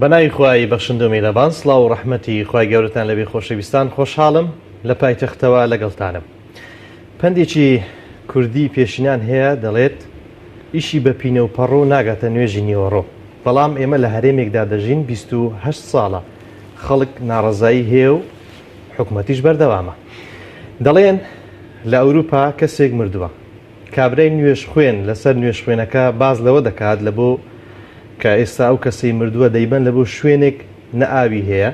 بەناوی خوای بەخشندە و میهرەبان سڵاو و ڕەحمەتی خوای گەورەتان لەبێ خۆشەویستان خۆشحاڵم لە پایتەختەوە لەگەڵتانم پەندێکی کوردی پێشینان هەیە دەڵێت ئیشی بە پینە و پەڕۆ ناگاتە نوێژی نیوەڕۆ بەڵام ئێمە لە هەرێمێکدا دەژین 28 ساڵە خەڵک ناڕەزایی هەیە و حکومەتیش بەردەوامە دەڵێن لە ئەوروپا کەسێک مردووە کابرای نوێژخوێن لەسەر نوێژخوێنەکە باس لەوە دەکات لە بۆ کە ئێستا ئەو کەسەی مردووە دەیبەن لە بۆ شوێنێک نە ئاوی هەیە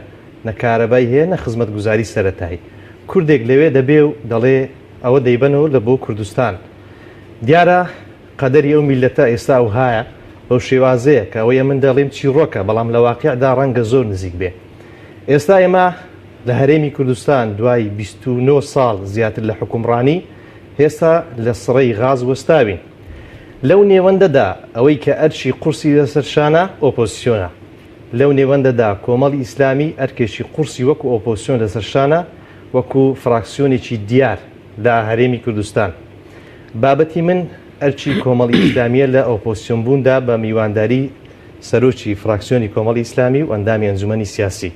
نە کارەبای هەیە نە خزمەتگوزاری سەرەتایی. کوردێک لەوێ دەبێ و دەڵێ ئەوە دەیبەنەوە لە بۆ کوردستان. دیارە قەدەری ئەو میللەتە ئێستا ئەوهایە، بەو شێوازەیە کە ئەوەی ئەمن دەڵێم چیڕۆکە بەڵام لە واقیعدا ڕەنگە زۆر نزیک بێ. ئێستا ئێمە لە هەرێمی کوردستان دوای 29 ساڵ زیاتر لە حوکمڕانی هێستا لە سڕەی غاز وەستاوین. لەو نێوەندەدا ئەوەی کە ئەرکی قورسی لەسەر شانە ئۆپۆزسیۆنە. لەو نێوەندەدا کۆمەڵی ئیسلامی ئەرکێکی قورسی وەکو ئۆپۆزسیۆن لەسەر شانە، وەکو فراکسیۆنێکی دیار لە هەرێمی کوردستان. بابەتی من ئەرکی کۆمەڵی ئیسلامییە لە ئۆپۆزسیۆن بووندا بە میوانداری سەرۆکی فراکسیۆنی کۆمەڵی ئیسلامی و ئەندامی ئەنجومەنی سیاسی.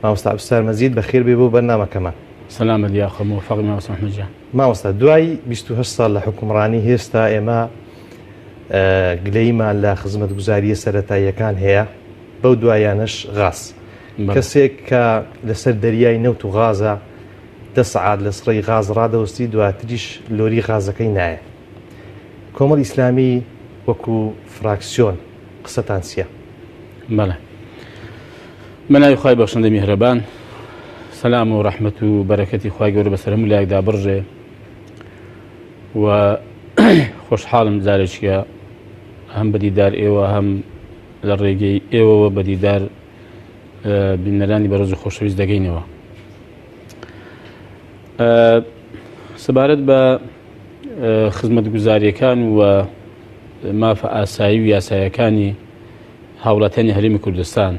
مامۆستا عەبدولستار مەجید بەخێر بێی بۆ بەرنامەکەمان. سەلامەت یاخوا مۆفەقی مامۆستا محمد گیان. مامۆستا دوای 28 ساڵ لە حوکمڕانی هێستا ئێمە گلەییمان لە خزمەتگوزارییە سەرەتاییەکان هەیە بەو دوایانەش غاز. کەسێک کە لەسەر دەریای نەوت و غازە دە سەعات لە سڕەی غاز ڕادەوەستی دواتریش لۆری غازەکەی نایە. کۆمەڵی ئیسلامی وەکو فراکسیۆن قسەتان چییە؟ بەڵێ بە ناوی خوای بەخشندە میهرەبان سەلام و ڕەحمەت و بەرەکەتی خوای گەورە بەسەر هەموو لایەکدا بڕژێ و خۆشحاڵم جارێکیە هەم بە دیدار ئێوە هەم لە ڕێگەی ئێوەوە بە دیدار بینەرانی بەڕێز و خۆشەویست دەگەینەوە سەبارەت بە خزمەتگوزاریەکان و مافە ئاسایی و یاسایەکانی هاوڵاتیانی هەرێمی کوردستان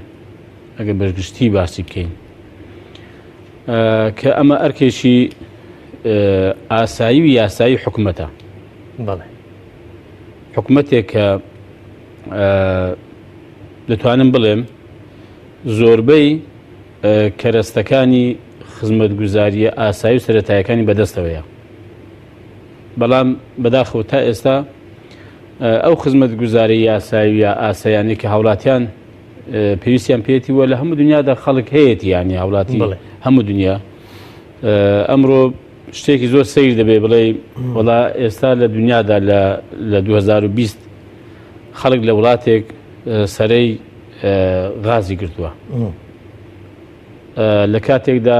ئەگەر بەگشتی باسی بکەین کە ئەمە ئەرکێکی ئاسایی و یاسایی حکومەتە بەڵێ حکومەتێک کە دەتوانم بڵێم زۆربەی کەرەستەکانی خزمەتگوزاریە ئاسایی و سەرەتایەکانی بەدەستەوەیە بەڵام بەداخەوە تا ئێستا ئەو خزمەتگوزاری یاسایی و یا ئاسایانەی کە هاوڵاتیان پێویستیان پێێتی وە لە هەموو دنیادا خەڵک هەیەتی ینی هاوڵاتی هەموو دنیا ئەمڕۆ شتێکی زۆر سیر دەبێ بڵێ وڵا ئێستا لە دنیادا لە 2020 خەڵک لە وڵاتێک سەرەی غازی گرتووە لە کاتێکدا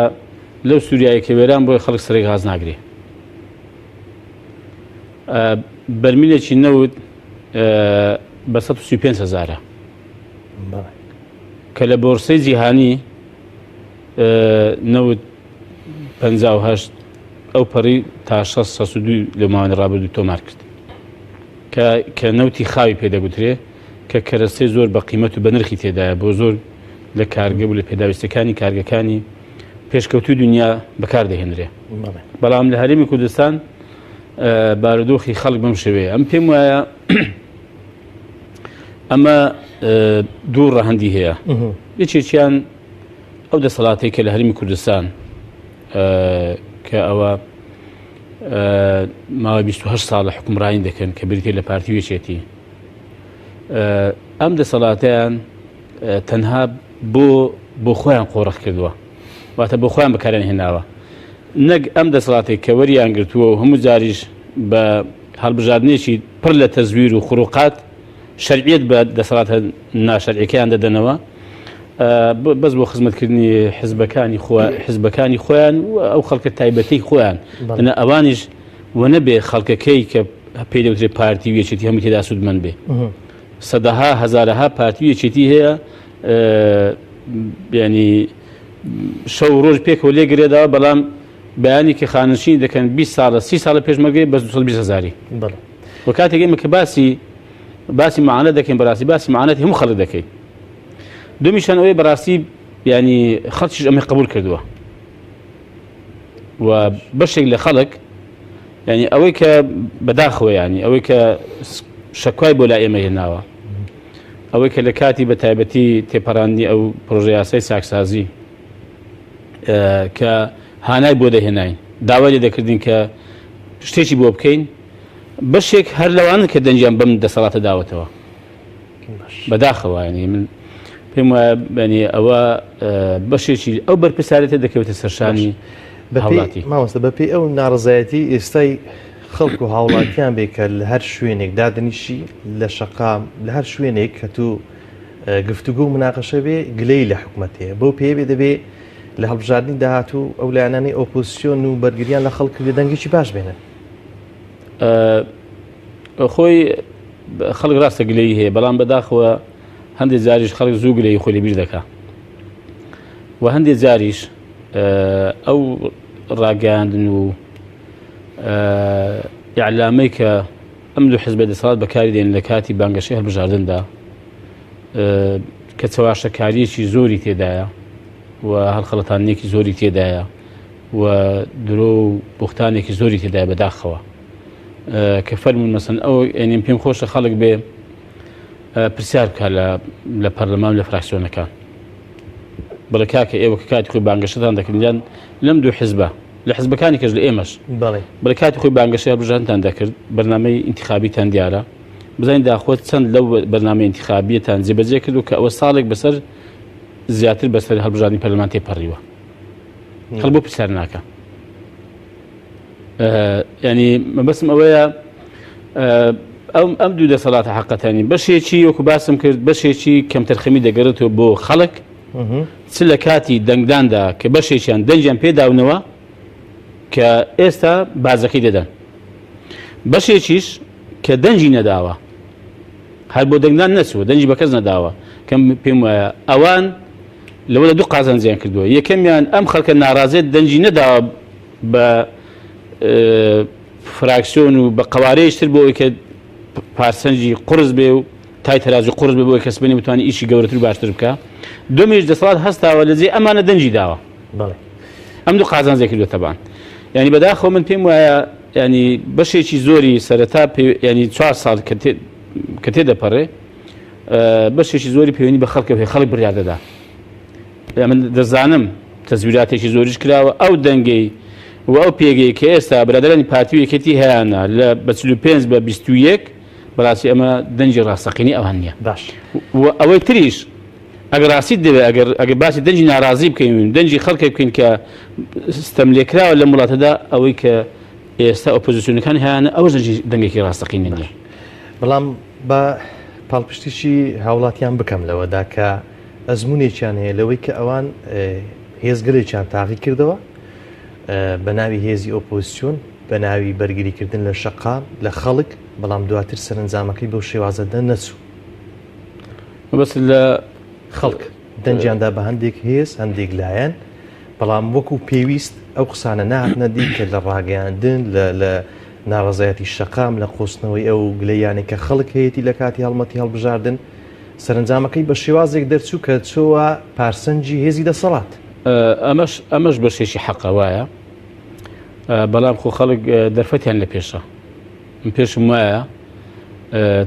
لەو سووریایە کە وێران بۆی خەڵک سەرەی غاز ناگرێ بەرمیلێکی نەوت بە 135 هزارە کە لە بۆرسەی جیهانی نەوت 58 ئەو پەڕی تا 662 لە ماوەی ڕابردوو تۆمار کرد کە کە نەوتی خاوی پێدەگوترێ کە کەرەستەی زۆر بە قیمەت و بە نرخی تێدایە بۆ زۆر لە کارگە و لە پێداویستەکانی کارگەکانی پێشکەوتوی دنیا بەکار دەهێنرێ بەڵام لە هەرێمی کوردستان بارودۆخی خەڵک بەم شێوەیە ئەم پێم وایە ئەمە دوو ڕەهەندی هەیە یەکێکیان ئەو دەسەڵاتێک کە لە هەرمی کوردستان کە ئەوە ماوەی 28 ساڵە حکومڕانی دەکەن کە بریتە لە پارتی وێچێتی ئەم دەسەڵاتیان تەنها بۆ بۆ خۆیان قۆڕخ کردووە واتە بۆ خۆیان بەکاریان هێناوە نەک ئەم دەسەڵاتێک کە وەریان گرتووە و هەموو جاریش بە هەڵبژاردنێکی پڕ لە تەزویر و خروقات شەرعیەت بە دەسەڵاتە ناشەرعیەکەیان دەدەنەوە بەس بۆ خزمەتکردنی حزبەکانی خۆ حزبەکانی خۆیان و ئەو خەڵکە تایبەتی خۆیان ئەوانیش و نەبێ خەڵکەکەی کە پێی دەوترێ پارتی و یەکێتی هەموو تێدا سوودمەند بێ سەدەها هەزارەها پارتی و یەکێتی هەیە ینی شەو ڕۆژ پێکەوە لێ گرێداوە بەڵام بەیانی کە خانشینی دەکەن 20 ساڵە 30 ساڵە پێشمەرگەی بەس 220 هزاری و کاتێک ئێمە کە باسی باسی معانە دەکەین بەڕاستی باسی معانەتی هەموو خەڵک دەکەین دومیشان ئەوەی بەڕاستی ینی خەڵکیش ئەمەی قبول کردووە و بەشێک لە خەڵک ینی ئەوەی کە بەداخەوە ینی ئەوەی کە شەکوای بۆ لای ئێمە هێناوە. ئەوەی کە لە کاتی بە تایبەتی تێپەڕاندنی ئەو پرۆژە یاسای چاکسازی کە هانای بۆ دەهێناین داوای لێ دەکردین کە شتێکی بۆ بکەین بەشێک هەر لەوانن کە دەنگیان بەم دەسەڵاتە داوەتەوە بەداخەوە ینی من پێم وایە بەنی ئەوە بەشێکی ئەو بەرپرسیارێتە دەکەوێتە سەرشانی هاوڵاتی. مامۆستا بەپێی ئەو ناڕەزایەتی ئێستای خەڵک و هاوڵاتیان بێ کە لە هەر شوێنێک دادنیشی لە شەقام لە هەر شوێنێک کە تو گفتوگۆ و مناقەشە بێ گلەی لە حکومەت هەیە بەو پێ بێ دەبێ لە هەڵبژاردنی داهاتوو ئەو لایەنانەی ئۆپۆزیسیۆن و بەرگریان لە خەڵک کردێ دەنگێکی باش بێنن. خۆی خەڵک ڕاستە گلەیی هەیە بەڵام بەداخەوە هەندێک جاریش خەڵک زوو گلەیی خۆی لەبیر دەکا و هەندێک جاریش ئەو ڕاگەیاندن و ئیعلامەی کە ئەم دوو حزبە دەسەڵات بەکاری دێن لە کاتی بانگەشەی هەڵبژاردندا کە چەواشەکاریەکی زۆری تێدایە و هەڵخەڵەتانێکی زۆری تێدایە و درۆ و بوختانێکی زۆری تێدایە بەداخەوە کە فەرمون مەسن ئەو ئەنیم پێم خۆشە خەڵک بێ پرسیار بکە لە پەرلەمان لە فراکسیۆنەکان بڵێ کاکە ئێوە کە کاتی خۆی بانگەشەتان دەکردیان لەم دوو حزبە لە حزبەکانی کەش لە ئێمەش بڵێ کاتی خۆی بانگەشەی هەڵبژاردنتان دەکرد بەرنامەی ئینتخابیتان دیارە بزانین داخۆ چەند لەو بەرنامەی ئینتخابیەتان جێبەجێ کرد و کە ئەوە ساڵێک بەسەر زیاتر بەسەر هەڵبژاردنی پەرلەمان تێپەڕیوە خەڵک بۆ پرسیار ناکە ینی مەبەستم ئەوەیە ئەم ئەم دوو دەسەڵاتە حقەتانی بەشێکی وەکو باسم کرد بەشێکی کەمتەرخەمی دەگەڕێتەوە بۆ خەڵک چ لە کاتی دەنگداندا کە بەشێکیان دەنگیان پێداونەوە کە ئێستا بازەکەی دەدەن بەشێکیش کە دەنگی نەداوە هەر بۆ دەنگدان نەچووە دەنگی بە کەس نەداوە کەم پێم وایە ئەوان لەوەدا دوو قازانجیان کردووە یەکەمیان ئەم خەڵکە ناڕازێت دەنگی نەداوە بە فراکسیۆن و بە قەوارەیەکی تر بۆ ئەوەی کە پارسەنجی قورس بێ و تای تەرازوی قورس بێ بۆ ئەوەی کە سبەینێ بتوانێ ئیشی گەورەتر و باشتر بکا. دووەمیش دەسەڵات هەستاوە لە جێی ئەمانە دەنگی داوە. بەڵێ. ئەم دوو قازانجی کردووە تەبان. یانی بەداخەوە من پێم وایە ینی بەشێکی زۆری سەرەتا ینی چوار ساڵ کە تێ کە تێدەپەڕێ بەشێکی زۆری پەیوەندی بە خەڵکەوە هەیە خەڵک بڕیار دەدا. من دەزانم تەزویراتێکی زۆریش کراوە ئەو دەنگەی و ئەو پێگەی کە ئێستا برادەرانی پارتی و یەکێتی هەیانە لە بە 45 بە 21 بەڕاستی ئەمە دەنگی ڕاستەقینەی ئەوان نییە باش و ئەوەی تریش ئەگەر ڕاستیت دەوێت ئەگەر ئەگەر باسی دەنگی ناڕازی بکەین دەنگی خەڵکێک بکەین کە ستەم لێکراوە لەم وڵاتەدا ئەوەی کە ئێستا ئۆپۆزیسیۆنەکان هەیانە ئەوەش دەنگێکی ڕاستەقینە نییە بەڵام بە پاڵپشتیی هاوڵاتیان بکەم لەوەدا کە ئەزموونێکیان هەیە لەوەی کە ئەوان هێزگەلێکیان تاقی کردەوە بە ناوی هێزی ئۆپۆزیسیۆن، بە ناوی بەرگریکردن لە شەقام، لە خەڵک، بەڵام دواتر سەرەنجامەکەی بەو شێوازە دەرنەچوو. مەبەست لە خەڵک دەنگیان دا بە هەندێک هێز، هەندێک لایەن، بەڵام وەکو پێویست ئەو قسانە نەهاتنە دی کە لە ڕاگەیاندن، لە ناڕەزایەتی شەقام، لە قۆستنەوەی ئەو گلەییانەی کە خەڵک هەیەتی لە کاتی هەڵمەتی هەڵبژاردن، سەرەنجامەکەی بە شێوازێک دەرچوو کە چۆوە پارسەنگی هێزی دەسەڵات. ئەمەش ئەمەش بەشێکی حەقە وایە، بەڵام خۆ خەڵک دەرفەتیان لە پێشە. من پێشم وایە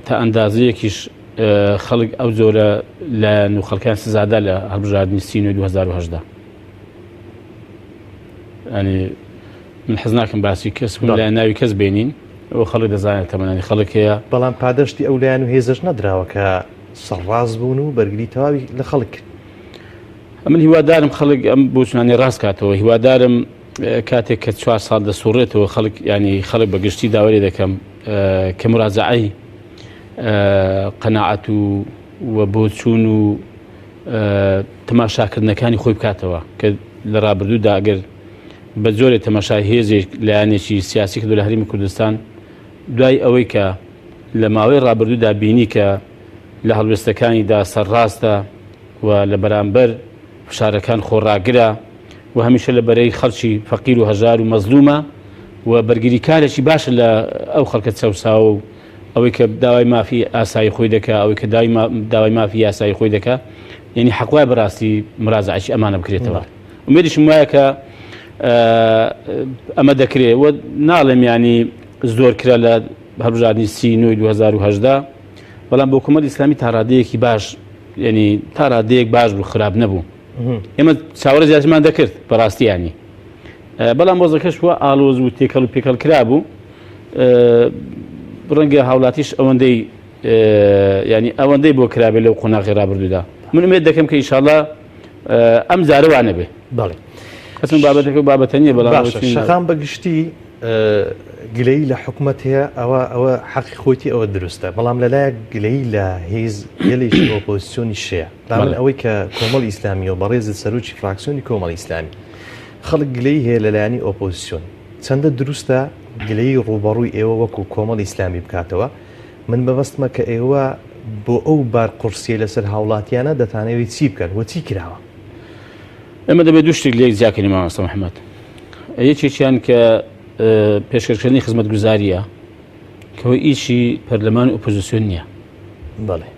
تا ئەندازەیەکیش خەڵک ئەو جۆرە لایەن و خەڵکان سزادا لە هەڵبژاردنی سینۆی 2010. ینی من حەز ناکەم باسی کەس بکەم، لایەن ناوی کەس بێنین، ئەوە خەڵک دەزانێت تەمەنانی خەڵک هەیە. بەڵام پادەشتی ئەو لایەن و هێزەش نەدراوە کە سەرڕاست بوون و بەرگری تەواوی لە خەڵک کرد. من هیوادارم خەڵک ئەم بۆچونانەی ڕاست کاتەوە، هیوادارم کاتێک کە چوار ساڵ دەسوڕێتەوە خەڵک ینی خەڵک بە گشتی داوای لێ دەکەم کە مراجعەی قەناعەت و و بۆچوون و تەماشاکردنەکانی خۆی بکاتەوە کە لە ڕابردوودا ئەگەر بە جۆرێ تەماشای هێزێک لایەنێکی سیاسی کردو لە هەرێمی کوردستان دوای ئەوەی کە لە ماوەی ڕابردوودا بینی کە لە هەڵوێستەکانیدا سەرڕاستە و لە بەرامبەر فشارەکان خۆڕاگرە و هەمیشە لە بەرەی خەڵکی فەقیر و هەژار و مەزلومە و بەرگریکارێکی باشە لە ئەو خەڵکە چەوساوە و ئەوەی کە داوای مافی ئاسایی خۆی دەکا ئەوەی کە داوای مافی یاسایی خۆی دەکا یعنی حەق وایە بەڕاستی مراجعەکی ئەمانە بکرێتەوە ئومێدیشم وایە کە ئەمە دەکرێ و ناڵێم ینی زۆر کرا لە هەڵبژاردنی سی نۆی 2010. بەڵام بۆ کۆمەڵی ئیسلامی تا ڕادەیەکی باش یعنی تا ڕادەیەک باش بوو خراپ نەبوو ئێمە چاوەڕێ زیاترمان دەکرد بەڕاستی ینی بەڵام وەزەکەش وە ئالۆز و تێکەڵ و پێکەڵ کرابوو ڕەنگە هاوڵاتیش ئەوەندەی ینی ئەوەندەی بۆ کرابێت لەو قۆناغی ڕابردوودا من ئومێد دەکەم کە ئیشاڵا ئەم جارە وا نەبێ. بەڵێ. ئەسڵەن بابەتەکە بابەتە نییە بەڵام باشە شەقام بە گشتی گلەیی لە حکومەت هەیە ئەوە ئەوە حەقی خۆیتی ئەوە دروستە بەڵام لەلایەک گلەیی لە هێز گەلێکی ئۆپۆزیسیۆنی شەیە من ئەوەی کە کۆمەڵی ئیسلامی و بەڕێزت سەرۆکی فراکسیۆنی کۆمەڵی ئیسلامی خەڵک گلەیی هەیە لەلایەنی ئۆپۆزیسیۆن چەندە دروستە گلەیی ڕووبەڕووی ئێوە وەکو کۆمەڵی ئیسلامی بکاتەوە من مەبەستمە کە ئێوە بۆ ئەو بار قورسیەی لەسەر هاوڵاتیانە دەتانەوێت چی بکەن و چی کراوە؟ ئێمە دەبێت دوو شتێک لێک جیاکەین مامۆستا محەممەد یەکێکیان کە پێشکەشکردنی خزمەتگوزاریە کە هۆی ئیشی پەرلەمان و ئۆپۆزیسیۆن نییە بەڵێ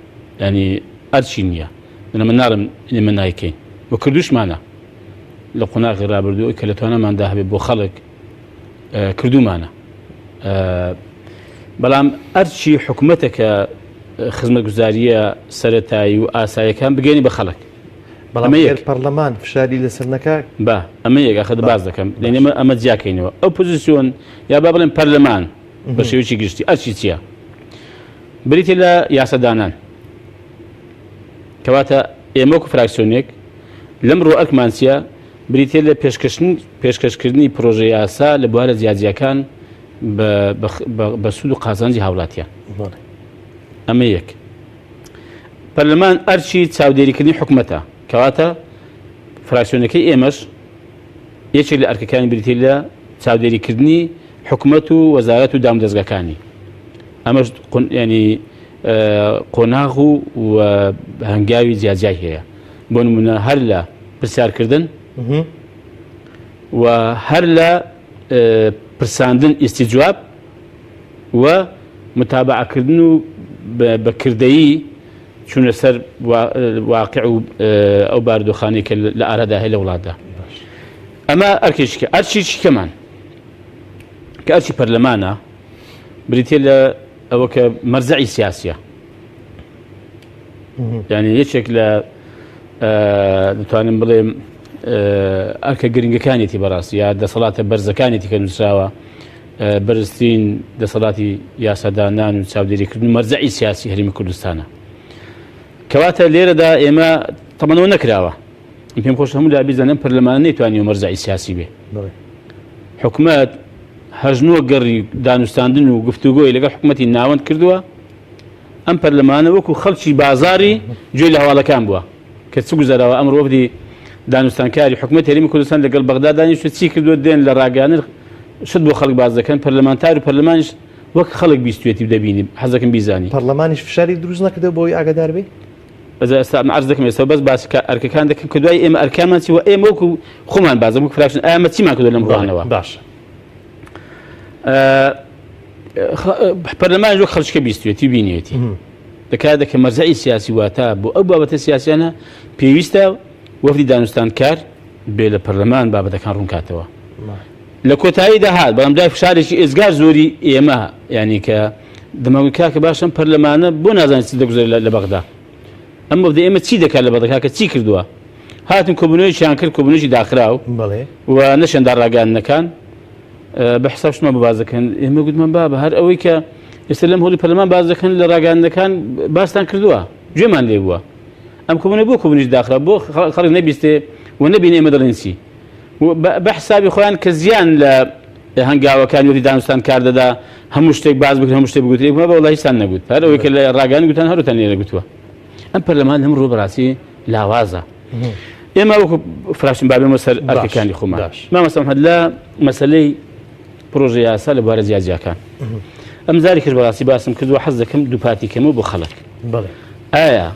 ینی ئەرچی نییە من من ناڵم ئێمە نایکەین و کردوشمانە لە قۆناغی رابردوو کە لە تواناماندا هەبێت بۆ خەڵک کردومانە بەڵام ئەرچی حکومەتە کە خزمەتگوزاریە سەتایی و ئاسایەکان بگەێنی بە خەڵک بەڵام یەک پەرلەمان فشاری لەسەر نەکا با ئەمە یەک ئەخە باز دەکەم لێنێمە ئەمە جیاکەینەوە ئەو پۆزیسیۆن یا با بڵێن پەرلەمان بە شێوەیەکی گشتی ئەرچی چییە بریتە لە یاسادانان کەواتە ئێمە وەکو فراکسیۆنێک لەم ڕۆ ئەرکمان چییە بریتیە لە پێشکەشکردنی پرۆژە یاسا لە بوارە جیاجیاکان بە سوود و قازانجی هاوڵاتیان. ئەمە یەک. پەرلەمان ئەرچی چاودێریکردنی حکومەتە، کەواتە فراکسیۆنەکەی ئێمەش یەکێک لە ئەرکەکانی بریتی لە چاودێریکردنی حکومەت و وەزارەت و دامودەزگاکانی. ئەمەش ینی قۆناغ و هەنگاوی جیاجیای هەیە. بۆ نمونە هەر لە پرسیارکردن و هەر لە پرساندن ئیسیجواب و متابعەکردن و بە کردەیی چوونە سەر واقع و ئەو باردۆخانی کە لە ئارادا هەیە لە وڵاتدا ئەمە ئەرکێکی ئەرچێکی کەمان کە ئەرچی پەرلەمانە بریتە لە ئەوە کە مەرزەعی سیاسیە یعنی یەکێک لە دەتوانم بڵێم ئەرکە گرنگەکانێتی بەڕاستی یا دەسەڵاتە بەرزەکانێتی کە نووسراوە بەرزترین دەسەڵاتی یاسادانان و چاودێریکردن مەرجعی سیاسی هەرێمی کوردستانە کەواتە لێرەدا ئێمە تەمەنەوە نەکراوە پێم خۆش هەموو لا بیزانم پەرلەمان نەیتوانی مەرجعی سیاسی بێ حکومەت هەژنووە گەڕی دانوستاندن و گفتوگۆی لەگەڵ حکومەتی ناوەند کردووە ئەم پەرلەمانە وەکو خەڵکی بازاری گوێی لە هەواڵەکان بووە کە چ گوزەراوە ئەمڕۆ وەفدی دانوستانکاری حکومەت هەرێمی کوردستان لەگەڵ بەغدا دانیشت چی کردووە دێن لە ڕاگەیاندن شت بۆ خەڵک باس دەکەن پەرلەمانتار و پەرلەمانیش وەک خەڵک بیستوێتی و دەبینی حەزەکەم بیزانی پەرلەمانیش فشاری دروست نەکردەوە بۆی ئاگادار بێ بەس ئێستا من عەرز دەکەم ئێستا بەس باسی ئەرکەکان دەکەم کە دوای ئێمە ئەرکانمان چی و ئێمە وەکو خۆمان باس دەکەم فراکشن ئایا ئەمە چیمان کردووە لەم ڕوانەوە باشە پەرلەمان وەک خەڵکە بیستوێتی بینیێتی دەکات دەکە مەرجعی سیاسی واتە بۆ ئەو بابەتە سیاسیانە پێویستە وەفدی دانوستانکار بێ لە پەرلەمان بابەتەکان ڕوونکاتەوە لە کۆتایی داهات بەڵام دوای فشارێکی ئێجگار زۆری ئێمە ینی کە دەمەوە کاکە باشم پەرلەمانە بۆ نازانێت چی دەگوزەرێت لە بەغدا ئەم وەفدە ئێمە چی دەکات لە بەغدا کاکە چی کردووە هاتن کۆبوونەوەیان کرد کۆبوونەوەی داخراو و نەشێندا ڕاگەیاندنەکان بە حساب شتمان بۆ باس دەکەن ئێمە گوتمان بابە هەر ئەوەی کە ئێستا لەم هۆڵی پەرلەمان باس دەکەن لە ڕاگەیاندنەکان باستان کردووە گوێمان لێ بووە ئەم کۆبوونە بۆ کۆبوونیش داخرا بۆ خەڵک نەبیستێ و نەبینێ ئێمە دەڵێن چی بە حسابی خۆیان کە زیان لە هەنگاوەکانی وەفدی دانوستان کار دەدا هەموو شتێک باس بکرێت هەموو شتێک بگوترێت بە وەڵا هیچتان نەگوت هەر ئەوەی کە لە ڕاگەیاندن گوتان هەروتان لێ نەگوتووە ئەم پەرلەمان لەم ڕوو بەڕاستی لاوازە ئێمە وەکو فراشن بابێمە سەر ئەرکەکانی خۆمان مامۆستا محمد لە مەسلەی پرۆژە یاسا لە بوارە جیاجیاکان ئەم جاری کرد بەڕاستی باسم کردووە حەز دەکەم دووپاتی کەمەوە بۆ خەڵک ئایا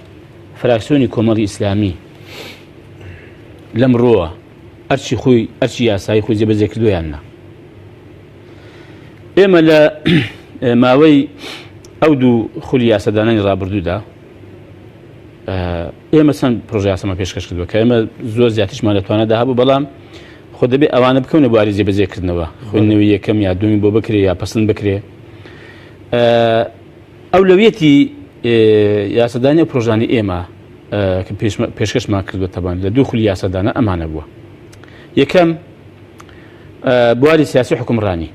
فراکسیۆنی کۆمەڵی ئیسلامی لەم ڕۆوە ئەرچی خۆی ئەرچی یاسایی خۆی جێبەجێ کردووە یان نا ئێمە لە ماوەی ئەو دوو خولی یاسادانانی ڕابردوودا ئێمە چەند پرۆژە یاسامان پێشکەش کردووە کە ئێمە زۆر زیاتریشمان لە توانادا هەبوو بەڵام خۆ دەبێ ئەوانە بکەونە بواری جێبەجێکردنەوە خوێندنەوەی یەکەم یا دومی بۆ بکرێ یا پەسند بکرێ ئەولەویەتی یاسادانی ئەو پرۆژانی ئێمە کە پێشکەشمان کردووە تەبان لە دوو خولی یاسادانە ئەمانە بووە. یەکەم بواری سیاسی حکومڕانی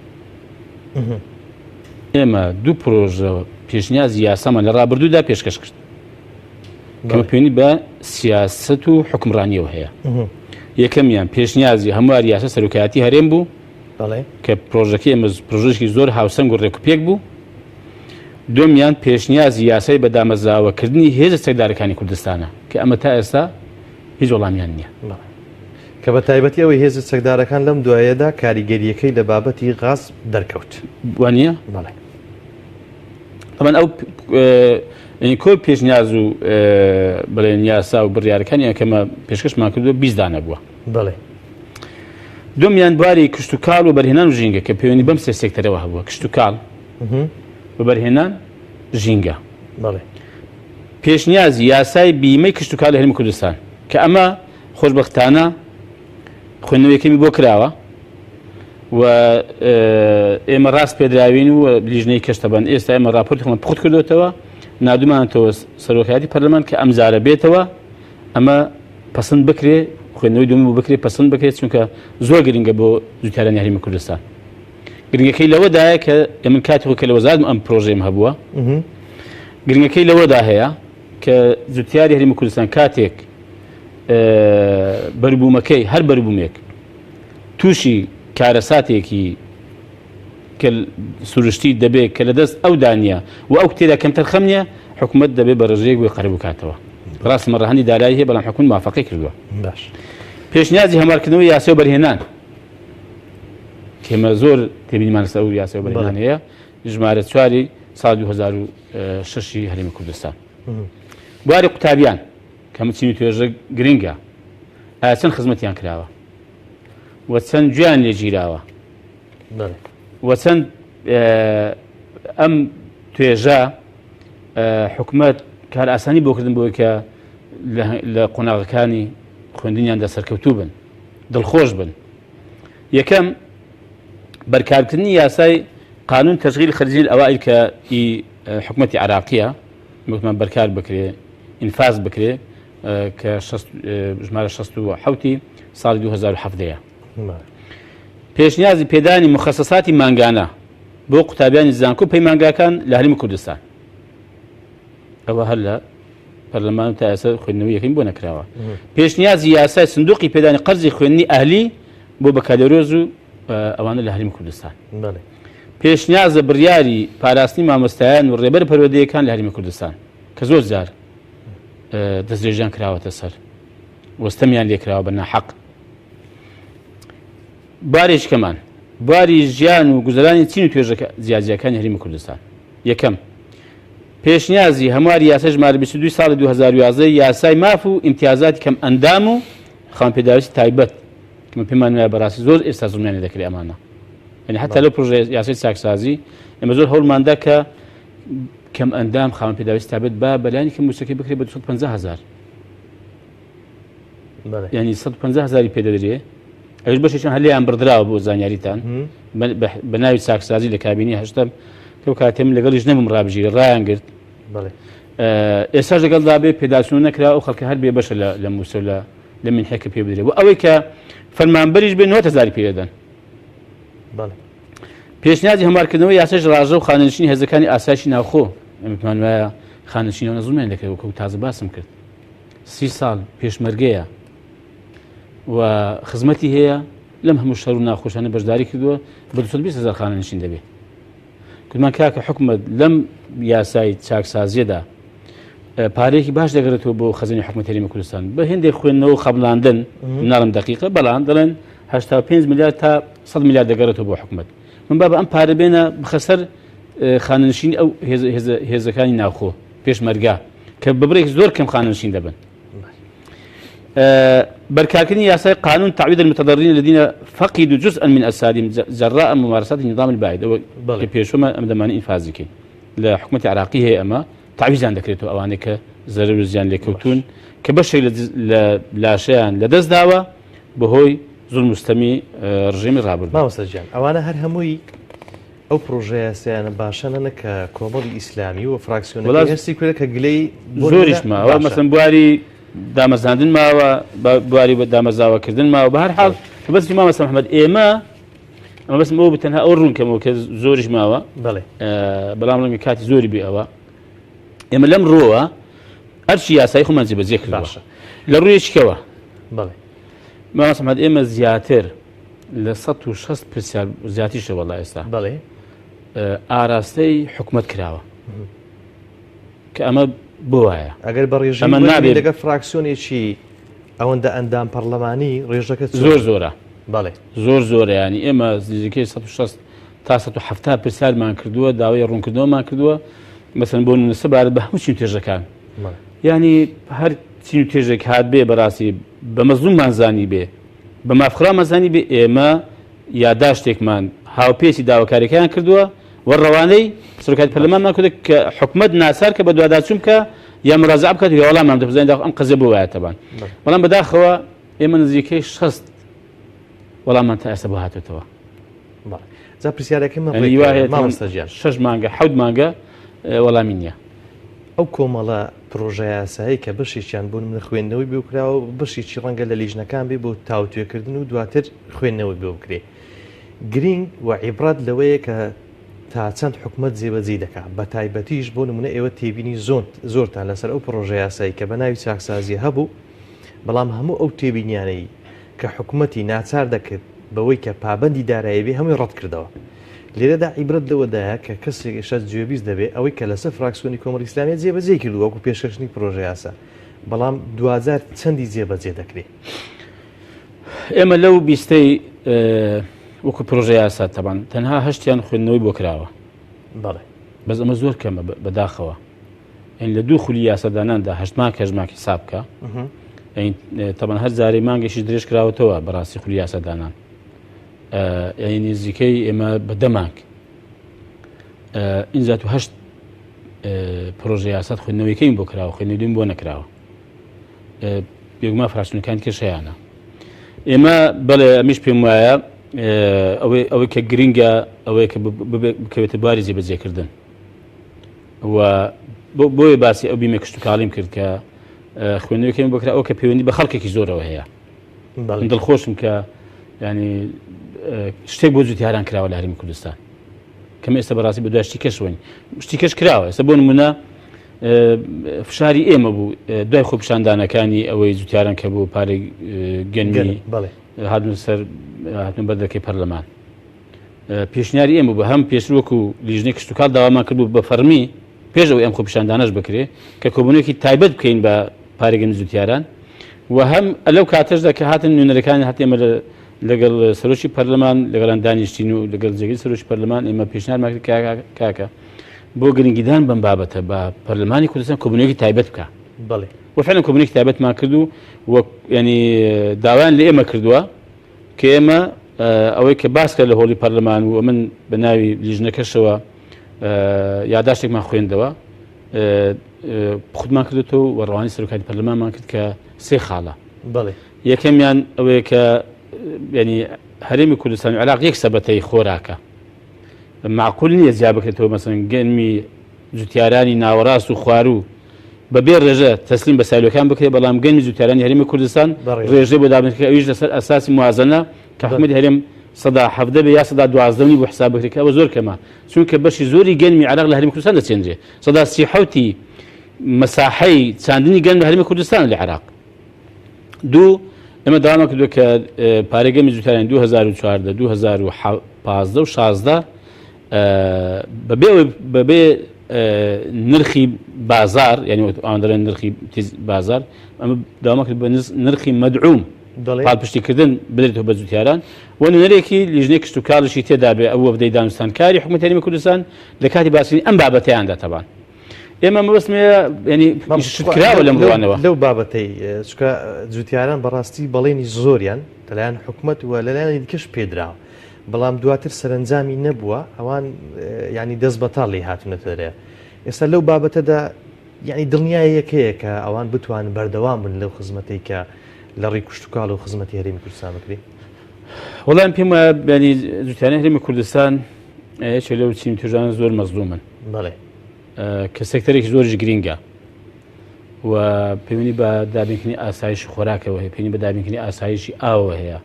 ئێمە دوو پرۆژە پێشنیازی یاسامان لە ڕابردوودا پێشکەش کرد کە پێوەندی بە سیاست و حکومڕانیەوە هەیە. یەکەمیان پێشنیازی هەمواری یاسا سەرۆکایەتی هەرێم بوو کە پرۆژەکەی ئێمە پرۆژەیەکی زۆر هاوسەنگ و ڕێکوپێک بوو. دووەمیان پێشنیازی یاسای بە دامەزراوەکردنی هێزە چەکدارەکانی کوردستانە کە ئەمە تا ئێستا هیچ وەڵامیان نییە. کە بە تایبەتی ئەوەی هێزە چەکدارەکان لەم دوایەدا کاریگەرییەکەی لە بابەتی غاز دەرکەوت. وانییە؟ بەڵێ. تەبعەن ئەو کۆی پێشنیاز و بڵێن یاسا و بڕیارەکانی ئەکەمە پێشکەشمان کردووە 20 دانە بووە. بەڵێ. دومیان بواری کشتتوکاڵ و بەرهێنان و ژینگە کە پەیوەندی بەم سێ سێکتەرەوە هەبووە کشتتوکاڵ وەبەرهێنان ژینگە. بەڵێ. پێشنیازی یاسای بیمەی کشتتوکاڵ لە هەرێمی کوردستان کە ئەمە خۆشبەختانە خوێندنەوەیەکەمی بۆ کراوە و ئێمە ڕاست پێدراوین و لیژنەی کەشتەبەن ئێستا ئێمە راپۆرتی خۆمان پوخت کردوێتەوە نادومانەوە سەرۆکایەتی پەرلەمان کە ئەمجارە بێتەوە ئەمە پەسند بکرێ خوێندنەوەی دوم بکرێ پەسند بکرێت چونکە زۆر گرنگە بۆ جوتیارانی هەرێمی کوردستان گرنگەکەی لەوەدایە کە من کاتی خۆ کە لە وەزارەتم ئەم پرۆژەیەم هەبووە گرنگەکەی لەوەدا هەیە کە جوتیاری هەرێمی کوردستان کاتێک بەربوومەکەی هەر بەربوومێک تووشی کارەساتێکی کە سروشتی دەبێت کە لە دەست ئەو دانیە و ئەو تێدا کەمتەر خەم نییە حکوومەت دەبێت بە ڕێژەیەک بۆی قەرەبوو کاتەوە ڕاستمە ڕەهەندی دارایی هەیە بەڵام حکوومەت موافقەی کردووە باش پێشنیازی هەموارکردنەوەی یاسای وەبەرهێنان کێمە زۆر تێبینیمان لەسەر ئەو یاسای وەبەرهێنان هەیە ژمارە چواری ساڵ 2006 هەرێمی کوردستان بواری قوتابیان کە چین و توێژە گرنگە ئایا چەند خزمەتیان کراوە و چەند گوێیان لێ گیراوە و چەند ئەم توێژە حکومەت کار ئاسانی بۆ کردن بۆی کە لە قۆناغەکانی خوێندنیاندا سەرکەوتوو بن دڵخۆش بن یەکەم بەرکارکردنی یاسای قانون تشغیل خرجی الأوائل کە ئی حکومەتی عراقیە وتمان بەرکار بکرێ ئینفاز بکرێ کە ژمارە 67 ساڵی 2017 پێشنیازی پێدانی مخەسەساتی مانگانە بۆ قوتابیانی زانکۆ پەیمانگاکان لە هەرێمی کوردستان ئەوە هەر لە پەرلەمان تا ئێستا خوێندنەوەی یەکەمی بۆ نەکراوە. پێشنیازی یاسای سندوقی پێدانی قەرزی خوێندنی ئەهلی بۆ بەکالۆرۆز و ئەوانە لە هەرێمی کوردستان. پێشنیازە بڕیاری پاراستنی مامۆستایان و ڕێبەر پەروەردەیەکان لە هەرێمی کوردستان کە زۆر جار دەستدرێژیان کراوەتە سەر وەستەمیان لێکراوە بە ناحەق. بارێکەمان باری ژیان و گوزەرانی چین و توێژەکە جیاجیاکانی هەرێمی کوردستان. یەکەم، پێشنیازی هەمواری یاسای ژمارە 22 ساڵی 2011 یاسای ماف و ئیمتیازاتی کەم ئەندام و خاوەن پێداویستی تایبەت کە من پێمان وایە بەڕاستی زۆر ئێستا زوڵمیان لێ دەکرێت ئەمانە یعنی حتا لەو پرۆژە یاسای چاکسازی ئێمە زۆر هەوڵماندا کە کەم ئەندام خاوەن پێداویستی تایبەت با بەلانی کە مووچەکەی بکرێت بە 250 هەزار ینی 150 هزاری پێدەدرێ ئەوش بەشێکیان هەلیان بڕدراوە بۆ زانیاریتان بە ناوی چاکسازی لە کابینی هەشتم کەو کاتێ من لەگەڵیش نەبووم ڕابژیرە ڕایان گرت ئێستا لەگەڵدا بێ پێداچوون نەکرا ئەو خەڵکە هەر بێ بەشە لە مووسە لە لە منحەکە پێ بدرێ و ئەوەی کە فەرمانبەریش بێ 90 هزاری پێ دەدەن پێشنیازی هەموارکردنەوەی یاسای ڕاژە و خانەنشینی هێزەکانی ئاسایشی ناوخۆ ئێمە پێمان وایە خانەنشینەوە زوڵمیان دەکرێت وەکو تازە باسم کرد سی ساڵ پێشمەرگەیە و خزمەتی هەیە لەم هەموو شەر و ناخۆشانە بەشداری کردووە بە 220 هزار خانەنشین دەبێت کومان کاکە حکومت لەم یاسای چاکسازیەدا پارێکی باش دەگەڕێتەوە بۆ خەزێنەی حکومەت هەرێمی کوردستان بە هێندێک خوێندنەوە و خەملاندن ناڵم دقیقە بەڵام دەڵێن 85 میلیارد تا 100 میلیارد دەگەڕێتەوە بۆ حکومت من بابە ئەم پارە بێنە بخە سەر خانەنشینی ئەو هێزەکانی ناوخۆ پێشمەرگە کە بە بڕێک زۆر کەم خانەنشین دەبن. بەرکارکردنی یاسای قانون تعویض المتضررین الذين فقدوا جزءا من أجسادهم جراء ممارسات النظام البائد ئەوە کە پێشومە ئەم دەمانە ئینفازی کەین لە حکومەتی عراقی هەیە ئەمە تعویزیان دەکرێتەوە ئەوانەی کە زەرەر و زیان لێکەوتون کە بەشێک لە لاشەیان لەدەست داوە بەهۆی زوڵم و ستەمی ڕژێمی ڕابردوو. مامۆستا گیان ئەوانە هەر هەمووی. ئەو پرۆژە یاسایانە باشەنە کە کۆمەڵی ئیسلامی و فراکسیۆنەکەی هەستی کورە کە گلەی زۆریش ماوە مەسەن بواری دامەزراندن ماوە بواری بە دامەزراوەکردن ماوە بە هەر حاڵ بەس مامۆستا محمد ئێمە ئەمە بەسم ئەوە تەنها ئەو ڕوونکەمەوە کە زۆریش ماوە بەڵێ بەڵام ڕەنگە کاتی زۆری بێ ئەوە ئێمە لەم ڕۆوە ئەرچی یاسایی خۆمان جێبەجێ کردووە لە ڕوویەکەوە بەڵێ مامۆستا محمد ئێمە زیاتر لە 160 پرسیار زیاتیشە وەڵا ئێستا بەڵێ ئاراستەی حکومت کراوە کە ئەمە بۆ وایە ئەگەر بە ڕێژەی ئەمە نابێت لەگە فراکسیۆنێکی ئەوەندە ئەندام پەرلەمانی ڕێژەکە زۆر زۆرە بەڵێ زۆر زۆرە ینی ئێمە نزیکەی 160 تا 170 پرسیارمان کردووە داوای ڕوونکردنەوەمان کردووە مەسەن بۆ نمونە سەبارەت بە هەموو چین توێژەکان ینی هەر چین و توێژێک هات بێ بەڕاستی بە مەزلوممان زانی بێ بە مافخرامان زانی بێ ئێمە یاداشتێکمان هاوپێچی داواکاریەکەیان کردووە و ڕەوانەی سەرۆکایەتی پەرلەمانمان کردووە کە حکومەت ناچار کە بەدواداچوون بکا یا مراجعە بکات یا وەڵاممان بدات بزانین داخۆ ئەم قەزیە بۆ وایە تەبان بەڵام بەداخەوە ئێمە نزیکەی 60 وەڵاممان تا ئێستا بۆ هاتوێتەوە. جا پرسیارەکەی من یعنی وا هەیە مامۆستا گیان شەش مانگە حەوت مانگە وەڵامی نییە. ئەو کۆمەڵە پرۆژەیاسایەی کە بەشێکیان بۆ نمونە خوێندنەوەی بۆ کراوە و بەشێکی ڕەنگە لە لیژنەکان بێ بۆ تاوتوێکردن و دواتر خوێندنەوەی بۆ بکرێ گرینگ و عیبرەت لەوەیە کە تا چەند حکومەت جێبەجێی دەکا بە تایبەتیش بۆ نمونە ئێوە تێبینی زۆر زۆرتان لەسەر ئەو پرۆژەیاسایی کە بە ناوی چاکسازی هەبوو بەڵام هەموو ئەو تێبینیانەی کە حکومەتی ناچار دەکرد بەوەی کە پابەندی دارایی بێ هەمووی ڕەت کردەوە. لێرەدا عیبرەت لەوەدایە کە کەسێک ئێستا گوێبیست دەبێ ئەوەی کە لەسەر فراکسیۆنی کۆمەڵی ئیسلامیە جێبەجێی کردووە وەکو پێشکەشکردنی پرۆژەیاسا بەڵام دواجار چەندی جێبەجێ دەکرێ؟ ئێمە لەو بیستەی وەکو پرۆژە یاسا تەبان تەنها هەشتیان خوێندنەوەی بۆ کراوە. بەڵێ. بەس ئەمە زۆر کەمە بەداخەوە. یانی لە دوو خولی یاساداناندا هەشت مانگ هەشت مانگ حساب بکە تەبەن هەر جارەی مانگێکی درێژ کراوەتەوە بەڕاستی خولی یاسادانان یانی نزیکەی ئێمە بە دە مانگ ئینجا تو هەشت پرۆژە یاسات خوێندنەوەیکەین بۆ کراوە خوێندنەوەی بۆ نەکراوە بێگومان فراکسیۆنەکان کێشەیانە ئێمە بەڵێ ئەمیش پێم وایە ئەوەی ئەوەی کە گرنگە ئەوەیە کە بکەوێتە بواری جێبەجێکردن و بۆیە باسی ئەو بیمە کشتتوکاڵیم کرد کە خوێندنەوەکەم بکرا ئەو کە پەیوەندی بە خەڵکێکی زۆرەوە هەیە دڵخۆشم کە ینی شتێک بۆ جوتیاران کراوە لە هەرمی کوردستان کەم ئێستا بەڕاستی بە دوای شتی کەشوین شتی کەش کراوە ئێستا بۆ نمونە فشاری ئێمە بوو دوای خۆپیشاندانەکانی ئەوەی جوتیاران کە بوو پارەی گەنمی هاتن سەر هاتن بەردەکەی پەرلەمان پێشنیاری ئێمە بوو هەم پێشتر وەکو لیژنەی کشتوکاڵ داوامان کردبوو بە فەرمی پێش ئەوەی ئەم خۆپیشاندانەش بکرێ کە کۆبوونەوەیەکی تایبەت بکەین بە پارێگەنی جوتیاران و هەم لەو کاتەشدا کە هاتن نوێنەرەکانی هات ئێمە لەگەڵ سەرۆکی پەرلەمان لەگەڵان دانیشتین و لەگەڵ جێگری سەرۆکی پەرلەمان ئێمە پێشنیارمان کرد کاکە بۆ گرنگیدان بەم بابەتە بە پەرلەمانی کوردستان کۆبوونەوەیەکی تایبەت بکە بەڵێ وفعلا کۆبوونەوەیەکی تایبەتمان کرد و ینی داوایان لە ئێمە کردووە کە ئێمە ئەوەی کە باس کرا لە هۆڵی پەرلەمان و من بە ناوی لیژنەکەشەوە یاداشتێکمان خوێندەوە خودمان کردێتەوە و ڕەوانی سەرۆکاتی پەرلەمانمان کرد کە سێ خاڵە بەڵێ یەکەمیان ئەوەیە کە ینی هەرێمی کوردستان و عێراق یەک سەبەتەی خۆراکە معقول نییە جیا بکرێتەوە مەسەن گەنمی جوتیارانی ناوەڕاست و خواروو بە بێ ڕێژە تەسلیم بە سایلۆکان بکرێت، بەڵام گەنمی جوتیارانی هەرێمی کوردستان ڕێژەی بۆ دابین کرد ئەویش لەسەر ئەساسی موازەنە کە حکومەتی هەرێم 17% بێ یا 12% بۆ حساب بکرێت کە ئەوە زۆر کەمە چونکە بەشی زۆری گەنمی عێراق لە هەرێمی کوردستان دەچێنرێ 37% مەساحەی چاندنی گەنم لە هەرێمی کوردستان لە عێراق دوو ئێمە داوامان کردووە کە پارەی گەنمی جوتیارانی 2014 2015 و 16 بەبێ بەبێ نرخی بازار یعنی ئەوان دەڵێن نرخی بازار ئەمە داوامان کرد بە نرخی مەدعوم پاڵپشتیکردن بدرێتەوە بە جوتیاران و نوێنەرێکی لیژنەی کشتوکاڵیشی تێدا بێ ئەو وەفدەی دانوستانکاری حکوومەتی هەرێمی کوردستان لە کاتی باسکردنی ئەم بابەتەیاندا تەبان ئێمە مەبەستم ینی کراوە لەم ڕوانەوە لەو بابەتەی چکە جوتیاران بەڕاستی بەڵێنی زۆریان لەلایەن حکومەت و لەلایەن دیکەش پێدراوە بەڵام دواتر سەرەنجامی نەبووە ئەوان ینی دەست بەتاڵ لی هاتونەتە دەرێ ئێستا لەو بابەتەدا یعنی دڵنیایەک هەیە کە ئەوان بتوان بەردەوام بن لەو خزمەتەی کە لە ڕێی کوشتتوکاڵ و خزمەتی هەرێمی کوردستان بکرێ وەڵام پێم وایە ینی جوتیانی هەرێمی کوردستان یەکێک لەو چین توێژانە زۆر مەزلومن. بەڵێ. کە سێکتەرێکی زۆریش گرینگە و پەیوەندی بە دابینکردنی ئاسایشی خۆراکەوە هەیە، پەیوەندی بە دابینکردنی ئاسایشی ئاوەوە هەیە،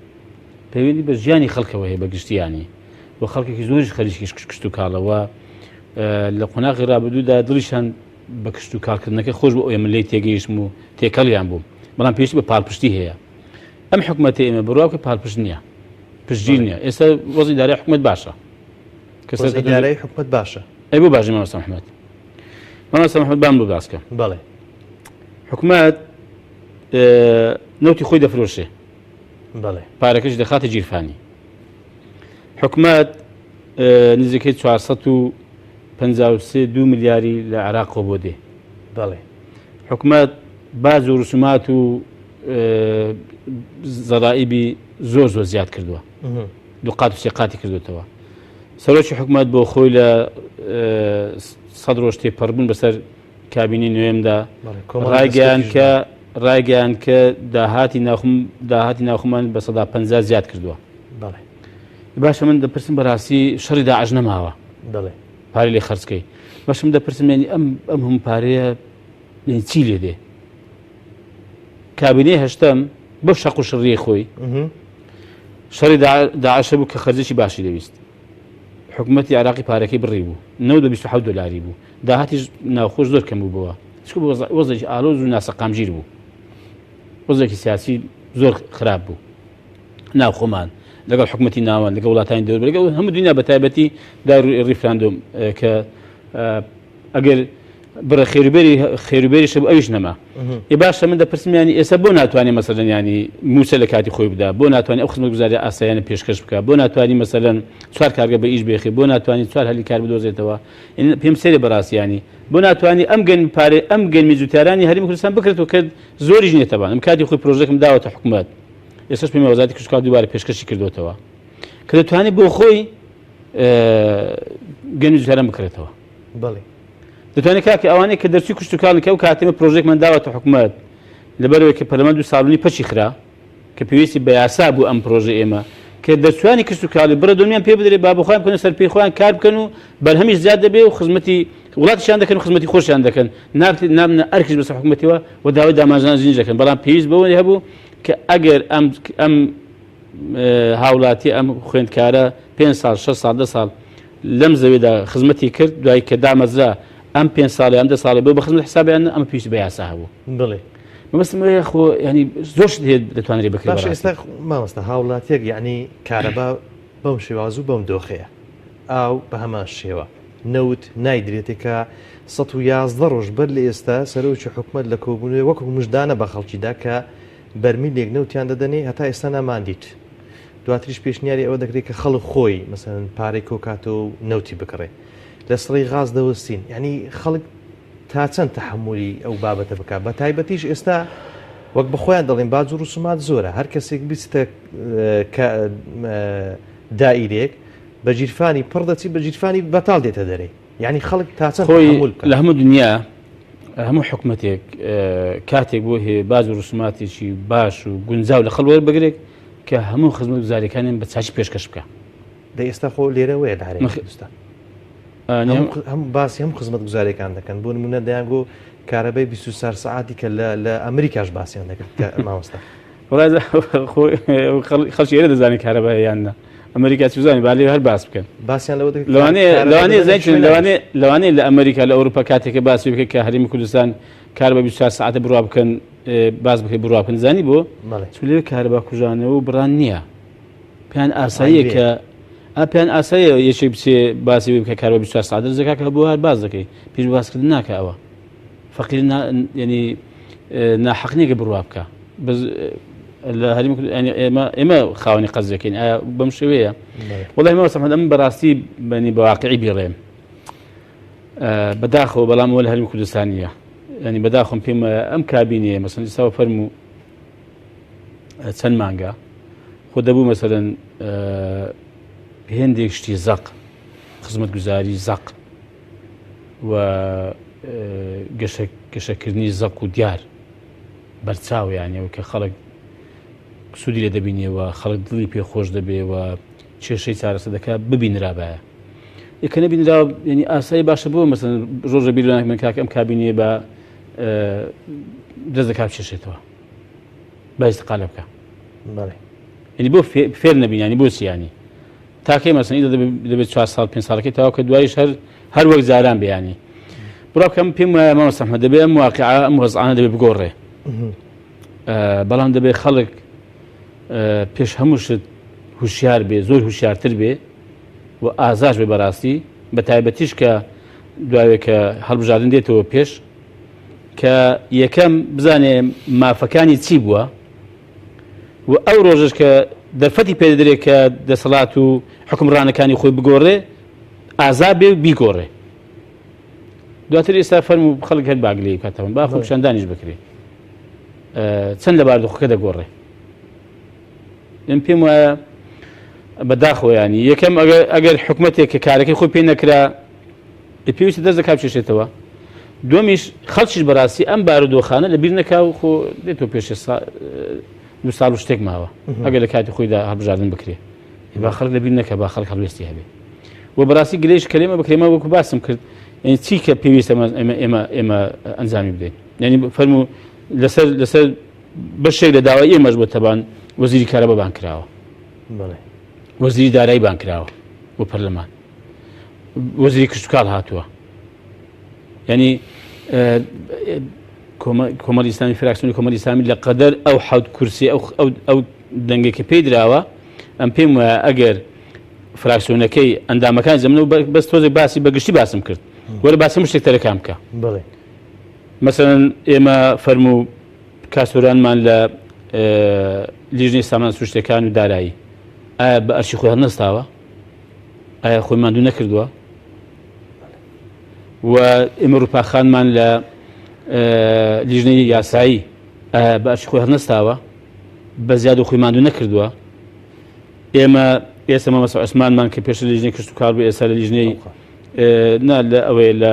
پەیوەندی بە ژیانی خەڵکەوە هەیە بە گشتیانی و خەڵکێکی زۆریش خەریکی کشت و کاڵەوە لە قۆناغی رابردوودا دڵیشان بە کشت و کاڵکردنەکە خۆش بۆ ئەوەی من لێی تێگەیشتم و تێکەڵیان بووم، بەڵام پێویستی بە پاڵپشتی هەیە. ئەم حکومەتی ئێمە بڕوا بکە پاڵپشت نییە، پشتگیر نییە. ئێستا وەزعی دارای حکومەت باشە. کە وەزعی دارایی حکومەت باشە. ئەی بۆ باشی مامۆستا محمد؟ مامۆستا محمد بام بۆ باس کەم. بەڵێ. حکومەت نەوتی خۆی دەفرۆشێ. بەڵێ. پارەکەش دەخاتە گیرفانی. حکومەت نزیکەی 453 دو ملیاری لە عێراقەوە بۆ دێ. بەڵێ. حکومەت باج و رسومات و زەرائیبی زۆر زۆر زیاد کردووە. دوو قات و سێ قاتی کردوتەوە. سەرۆکی حکومەت بۆ خۆی لە سەد ڕۆژ تێپەڕبوون بەسەر کابینەی نوێمدا ڕایگەیان کە ڕایگەیان کە داهاتی ناخم داهاتی ناخمان بە 50 زیاد کردووە. باشە من دەپرسم بەڕاستی شەڕی داعش نەماوە پارەی لێ خەرجکەی باشم دەپرسم یعنی ئەم ئەم هەم پارەیە یعنی چی لێ دێ کابینەی هەشتەم بۆ شەق و شڕیی خۆی شەڕی داعشە بوو کە خەرجێکی باشی دەویست حکوومەتی عراقی پارەکەی بڕی بوو 97 دلاری بوو داهاتیش ناوخۆش زۆر کەم بوو بووە چکو وەزێکی ئالۆز و ناسەقامگیر بوو وەزێکی سیاسی زۆر خراپ بوو ناوخۆمان لەگەڵ حکوومەتی ناوەند لەگەڵ وڵاتانی دەور لەگەڵ هەموو دنیا بە تایبەتی دار ڕیفراندۆم کە ئەگەر بڕە خێروبێری خێروبێریش هەبوو ئەویش نەما. ئێ باشە من دەپرسم یانی ئێستا بۆ ناتوانێ مەسەلەن یانی مووچە لە کاتی خۆی بدا بۆ ناتوانێ ئەو خزمەتگوزاریە ئاساییانە پێشکەش بکا بۆ ناتوانی مەسەلەن چوار کارگە بە ئیش بێخێ بۆ ناتوانی چوار هەلی کار بدۆزێتەوە یعنی پێم سەیرە بەڕاستی یانی بۆ ناتوانی ئەم گەنمی پارەی ئەم گەنمی جوتیارانی هەرێمی کوردستان بکرێتەوە کە زۆریش نییە تەبان ئەم کاتی خۆی پرۆژەکەم داوەتە حکومەت ئێستاش پێم وەزارەتی کشتوکاڵ دووبارە پێشکەشی کردوێتەوە کە دەتوانێت بۆ خۆی گەنمی جوتیاران بکرێتەوە. بەڵێ. دەتوانێت کاکە ئەوانەی کە دەرچووی کشتوکاڵن کە ئەو کاتێمە پرۆژێکمان داوەتە حکومەت لەبەرەوەی کە پەرلەمان دوو ساڵونی پەکی خرا کە پێویستی بە یاسا بوو ئەم پرۆژە ئێمە کە دەرچوانی کشتوکاڵی بڕە دۆمیان پێ بدرێت با بۆ خۆیان بکەنە سەر پێی خۆیان کار بکەن و بەرهەمیش زیاد دەبێ و خزمەتی وڵاتیشیان دەکەن و خزمەتی خۆشیان دەکەن نابنە ئەرکیش بەسەر حکومەتەوە و داوای داماژانزینیش دەکەن بەڵام پێویست بەوە هەبوو کە ئەگەر ئەم ئەم هاوڵاتی ئەم خوێندکارە پێ ساڵ 6 ساڵ دە ساڵ لەم زەویدا خزمەتی کرد دوای کە دامەزرا ئەم پێ ساڵی ئەم دە ساڵی بۆ بە خزمەت حسابیان ئەمە پێویستی بە یاسا هەبوو. بڵێ. مەبەستم ئەوەیە خۆ یعنی زۆر شت هەیە دەتوانرێت بکرێت باشە ئێستا مامۆستا هاوڵاتیەک یعنی کارەبا بەم شێواز و بەم دۆخەیە ئاو بە هەمان شێوە نەوت نایدرێتێ کە 111 ڕۆژ بەر لە ئێستا سەرۆکی حکومەت لە کۆبوونەوەی وەکو مژدانە بە خەڵکیدا کە بەرمیلێک نەوتیان دەدەنێ هەتا ئێستا ناماندیت دواتریش پێشنیاری ئەوە دەکرێت کە خەڵک خۆی مەسەلەن پارەی کۆکاتەوە و نەوتی بکڕێ لە سڕی غاز دەوەستین یعنی خەڵک تا چەند تەحەمولی ئەو بابەتە بکات بە تایبەتیش ئێستا وەک بە خۆیان دەڵێن باج و ڕسومات زۆرە هەر کەسێک بیستە دائیرێک بە گیرفانی پڕ دەچی بە گیرفانی بەتاڵ دێتە دەرێ یعنی خەڵک تا چەند خۆی لە هەموو دنیا هەموو حکومەتێک کاتێک بۆ هەیە باج و ڕسوماتێکی باش و گونجاو لە خەڵ وەربگرێت کە هەموو خزمەتگوزاریەکانیان بە چاکی پێشکەش بکە. دە ئێستا خۆ لێرە وەیە لە هەرێمی کوردستان هەم باسی هەم خزمەتگوزاریەکان دەکەن بۆ نمونە دەیانگۆ کارەبای 24 سەعاتی کە لە ئەمریکاش باسییان دەکرد کە مامۆستا خەڵکی ئێرە دەزانێت کارەبا یان نا ئەمریکا چزانانی با لێ هەر باس بکەن باسییان لەوە لەوانەیە لەوانەیە لەوانەیە لەوانەیە لە ئەمریکا لە ئەوروپا کاتێکە باسی بکە کە هەرێمی کوردستان کار بە 24 ساعتە بڕوا بکەن باس بکەی بڕوا بکەن زانی بۆ چون لەوێ کارەبا کوژانەوە و بڕان نییە پێیان ئاساییە کە پێیان ئاساییە یەکێک بچێ باسی بکە کارەبا 24 ساعت دەرزەکە کە بۆ هەر باس دەکەی پێش باسکردن ناکە ئەوە فەقیر ینی ناحەق نییە کە بڕوا بکە بەس لە هەریم ئێمە ئێمە خاوەنی قەزەکەین ئایا بەم شێوەیە وڵی مامۆستا محمد ئەم بەڕاستی بەنی بەواقعی بیڵێم بەداخەوە بەڵام ئەوە لە هەرێمی کوردستان نییە ینی بەداخم پێم ئەم کابینەیە مەسەن ئێستا فەرموو چەند مانگە خۆ دەبوو مەسەرەن هێندێک شتی زەق خزمەتگوزاری زەق و گەشەکردنی زەق و دیار بەرچاو یانەوە کە خەڵک سوودی لێ دەبینیەوە خەڵک دڵی پێ خۆش دەبێ و کێشەی چارەسە دەکات ببینرابایە. کە نەبینرا ینی ئاسایی باشە بۆ مەسەن ڕۆژە بیر من کاک ئەم کابینەیە بە دەست دەکات بچێشێتەوە با ئیستقالە بکە ینی بۆ فێر نەبین ینی بۆ چیانی تاکەی مەسەن ئیدە دەبێت چوار ساڵ پێ ساڵەکەی تەواو کە دوایش هەر هەر وەک جاران بیانی بڕا بکەم پێم وایە مامۆستا ئەحمەد دەبێ ئەم واقعە ئەم وەزعانە دەبێ بگۆڕێ بەڵام دەبێ خەڵک پێش هەموو شت هوشیار بێ زۆر هوشیارتر بێ و ئازاش بێ بەڕاستی بە تایبەتیش کە دواوێ کە هەڵبژاردن دێتەوە پێش کە یەکەم بزانێ مافەکانی چی بووە و ئەو ڕۆژەش کە دەرفەتی پێدەدرێت کە دەسەڵات و حکومڕانەکانی خۆی بگۆڕێ ئازا بێ و بیگۆڕێ دواتر ئێستا فەرم و خەڵک هەر باگلی بکاتەوە با خۆپیشاندانیش بکرێ چەند لە باردۆخەکە دەگۆڕێ من پێم وایە بەداخەوە ینی یەکەم ئەگەر حکوومەتێک کە کارەکەی خۆی پێ نەکرا پێویستە دەست دەکات بچێتەوە دومیش خەڵکیش بەڕاستی ئەم بارودۆخانە لە بیر نەکا و خۆ دێتەوە پێش دو ساڵ و شتێک ماوە ئەگەر لە کاتی خۆیدا هەڵبژاردن بکرێ با خەڵک لە بیر نەکە با خەڵک هەڵوێستی هەبێ و بەڕاستی گلەیش کەلێمە بکرێمە وەکو باسم کرد یعنی چی کە پێویستە ئێمە ئێمە ئێمە ئەنجامی بدەین یعنی فەرموو لەسەر لەسەر بەشێک لە داوای ئێمەش بۆ تەبان وەزیری کارەبا بان کراوە وەزیری دارایی بان کراوە بۆ پەرلەمان وەزیری کشتتوکاڵ هاتووە یعنی کۆمەڵی ئیسلامی فراکسیۆنی کۆمەڵی ئیسلامی لە قەدەر ئەو حەوت کورسی ئەو ئەو دەنگێک کە پێی دراوە ئەم پێم وایە ئەگەر فراکسیۆنەکەی ئەندامەکان زمن و بەس تۆزێک باسی بە گشتی باسم کرد وەرە باسی مشتێک تەرەکان بکە مەسەلەن ئێمە فەرموو کاسۆرانمان لە لیژنەی سامان سروشتەکان و دارایی ئایا بە ئەرچی خۆی هەڵنەستاوە ئایا خۆی ماندوو نەکردووە و ئێمە ڕوپاخانمان لە لیژنەی یاسایی ئایا بە ئەرچی خۆی هەڵنەستاوە بە زیاد و خۆی ماندوو نەکردووە ئێمە ئێستا مامۆستا عوسمانمان کە پێشتر لیژنەی کشتوکاڵ بوو ئێستا لە لیژنەی نا لە ئەوەیە لە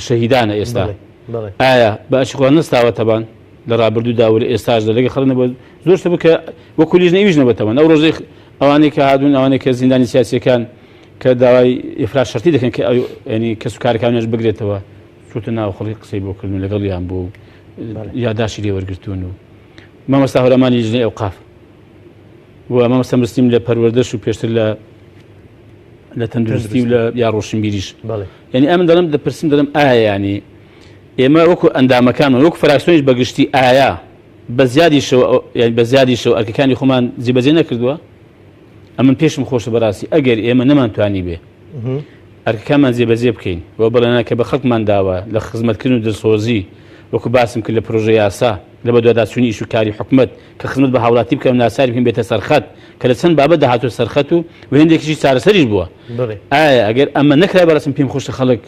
شەهیدانە ئێستا ئایا بە ئەرکی خۆیان نەستاوە تەبان لە ڕابردوودا و لە ئێستاشدا لەگە خەڵک نەبوو زۆر شتە بوو کە وەکو لیژنە ئەویش نەبەتەوەن ئەو ڕۆژەی ئەوانەی کە هاتوون ئەوانەی کە زیندانی سیاسیەکان کە داوای ئیفراج شەرتی دەکەن کە ئەو ینی کەس و کارەکانیش بگرێتەوە چوتە ناو خەڵکی قسەی بۆ کردن لەگەڵیان بوو یاداشی لێ وەرگرتوون و مامۆستا هەورامان لیژنەی ئەوقاف و مامۆستا مسلیم لە پەروەردەش و پێشتر لە لە تەندروستی و لە یا ڕۆشنبیریش یعنی ئەمن دەڵم دەپرسم دەڵم ئایا ینی ئێمە وەکو ئەندامەکان وەکو فراکسیۆنیش بەگشتی ئایا بە زیادیشەوە یعنی بە زیادیشەوە ئەرکەکانی خۆمان جێبەجێ نەکردووە ئەمن پێشم خۆشە بەڕاستی ئەگەر ئێمە نەمانتوانی بێ ئەرکەکانمان جێبەجێ بکەین و بەڵێنە کە بە خەڵکمان داوە لە خزمەتکردن و دڵسۆزی وەکو باسم کرد لە پرۆژە یاسا لە بەدواداچوونی ئیش و کاری حکومەت کە خزمەت بە هاوڵاتی بکەن و ناچاری بکەن بێتە سەرخەت کە لە چەند بابەتدا هاتووە سەرخەت و و هێندێکیشی چارەسەریش بووە ئایا ئەگەر ئەمە نەکرا بەڕاستم پێم خۆشە خەڵک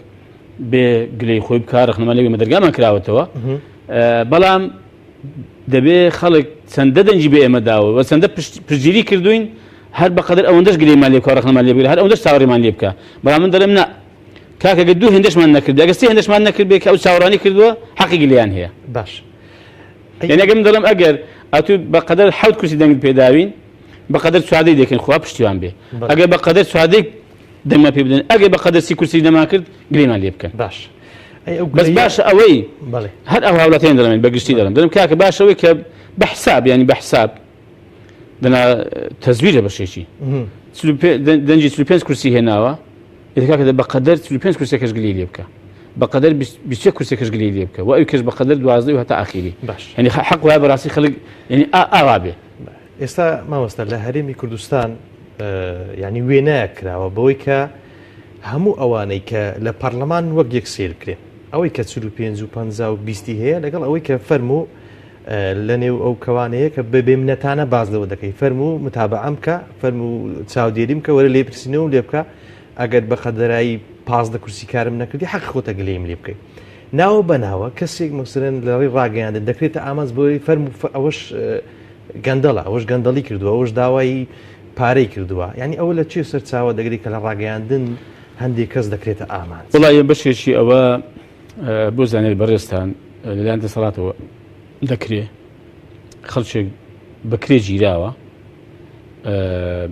بێ گلەی خۆی بکا ڕەخنەمان لێ بێ دەرگامان کراوەتەوە بەڵام دەبێ خەڵک چەندە دەنگی بە ئێمە داوە و چەندە پشتگیری کردوین هەر بەقەدەر ئەوەندەش گلەیمان لێ بکا ڕەخنەمان لێ بگرێ هەر ئەوەندەش چاوەڕێمان لێ بکا بەڵام من دەڵێم نا کاکە گەر دوو هێندەشمان نەکرد ئەگەر سێ هێندەشمان نەکرد بێ کە ئەو چاوەڕوانی کردووە حەقی گلەیان هەیە باش یعنی ئەگەر من دەڵێم ئەگەر ئەتوو بەقەدەر حەوت کورسی دەنگت پێداوین بەقەدەر چواردەی دەکەین خوا پشتیوان بێ ئەگەر بەقەدەر چواردەی دەنگمان پێ بدەن ئەگەر بەقەدەر سی کورسی نەمان کرد گلەیمان لێ بکەن باش بەس باشە ئەوەی هەر ئەو هاوڵاتیان دەڵێن بە گشتی دەڵێن دەڵێم کاکە باشە ئەوەی کە بە حساب ینی بە حساب دەنا تەزویرە بەشێکی دەنگی 45 کورسی هێناوە کاکە بە قەدەر 45 کورسەکەش گلی لێ بکە بە قەدەر 21 کورسەکەش گلی لێ بکە و ئەوی کەش بە قەدەر 12 و هەتا ئاخیری باش یعنی حەق وایە بەڕاستی خەڵک یعنی ئاوا بێ ئێستا مامۆستا لە هەرێمی کوردستان ینی وێنایەک کراوە بەوەی کە هەموو ئەوانەی کە لە پەرلەمان وەک یەک سیر بکرێن ئەوەی کە 45 و 50 و 20 هەیە لەگەڵ ئەوەی کە فەرموو لە نێو ئەو کەوانەیە کە بە بێمنەتانە باز لەوە دەکەی فەرموو متابعەم بکە فەرموو چاودێریم کە وەرە لێپرسینەوەم لێ بکە ئەگەر بە قەدەرایی 15 کورسی کارم نەکردی حەق خۆتە گلەیم لێ بکەی ناوە بە ناوە کەسێک مەسەرەن لە ڕێی ڕاگەیاندن دەکرێتە ئامانج بۆی فەرموو ئەوەش گەندەڵە ئەوەش گەندەڵی کردووە ئەوەش داوای پارەی کردووە یعنی ئەوە لە چێ سەرچاوە دەگری کە لە ڕاگەیاندن هەندێک کەس دەکرێتە ئامانج وڵی بەشێکی ئەوە بۆ زانیاری بەڕێزتان لەلایەن دەسەڵاتەوە دەکرێ خەڵکێک بەکرێ گیراوە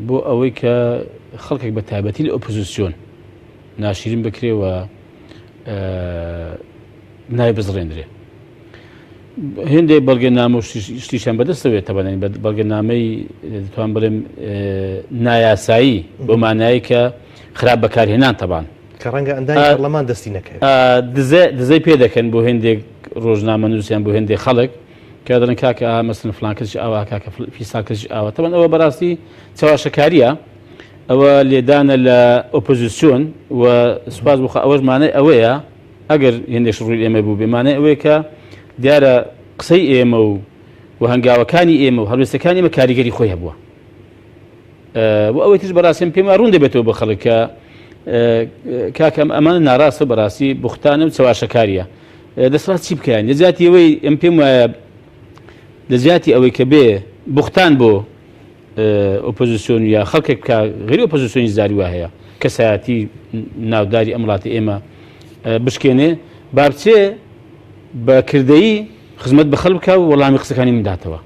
بۆ ئەوەی کە خەڵکێک بە تایبەتی لە ئۆپۆزیسیۆن. ناشرین بکرێ و ناوی بزڕێندرێ. هێندێک بەڵگەنامە و شتیشیان بەدەستەوەیە تەبەنین بەڵگەنامەی دەتوان بڵێم نایاسایی بۆ مانایی کە خراپ بەکارهێنان تەبان کە ڕەنگە ئەندامی پەرلەمان دەستی نەکەوێت دزەی پێ دەکەن بۆ هێندێک ڕۆژنامە نووسیان بۆ هێندێک خەڵک کە دەڵێن کاکە مەسن فلان کەسی ئاوا کاکە فیسان کەسی ئاوا تەبەن ئەوە بەڕاستی چەواشەکاریە ئەوە لێدانە لە ئۆپۆزیسیۆن و سوپاس بخوا ئەوەش مانای ئەوەیە ئەگەر هێندێک ڕووی ئێمە بوو بێ مانای ئەوەیە کە دیارە قسەی ئێمە و و هەنگاوەکانی ئێمە و هەڵوێستەکانی ئێمە کاریگەری خۆی هەبووە و ئەوەی ترش بەڕاستیم پێم ڕوون دەبێتەوە بە خەڵک کە کاکەم ئەمانە ناڕاستە بەڕاستی بوختانە و چەواشەکاریە دەسەڵات چی بکەیان لە جیاتی ئەوەی ئەم پێم وایە لە جیاتی ئەوەی کە بێ بوختان بۆ ئۆپۆزیسیۆن یا خەڵکێک بکا غیری ئۆپۆزیسیۆنی زاری وا هەیە کەسایەتی ناوداری ئەم وڵاتی ئێمە بشکێنێ با بچێ بە کردەیی خزمەت بە خەڵک بکا و وەڵامی قسەکانی من داتەوە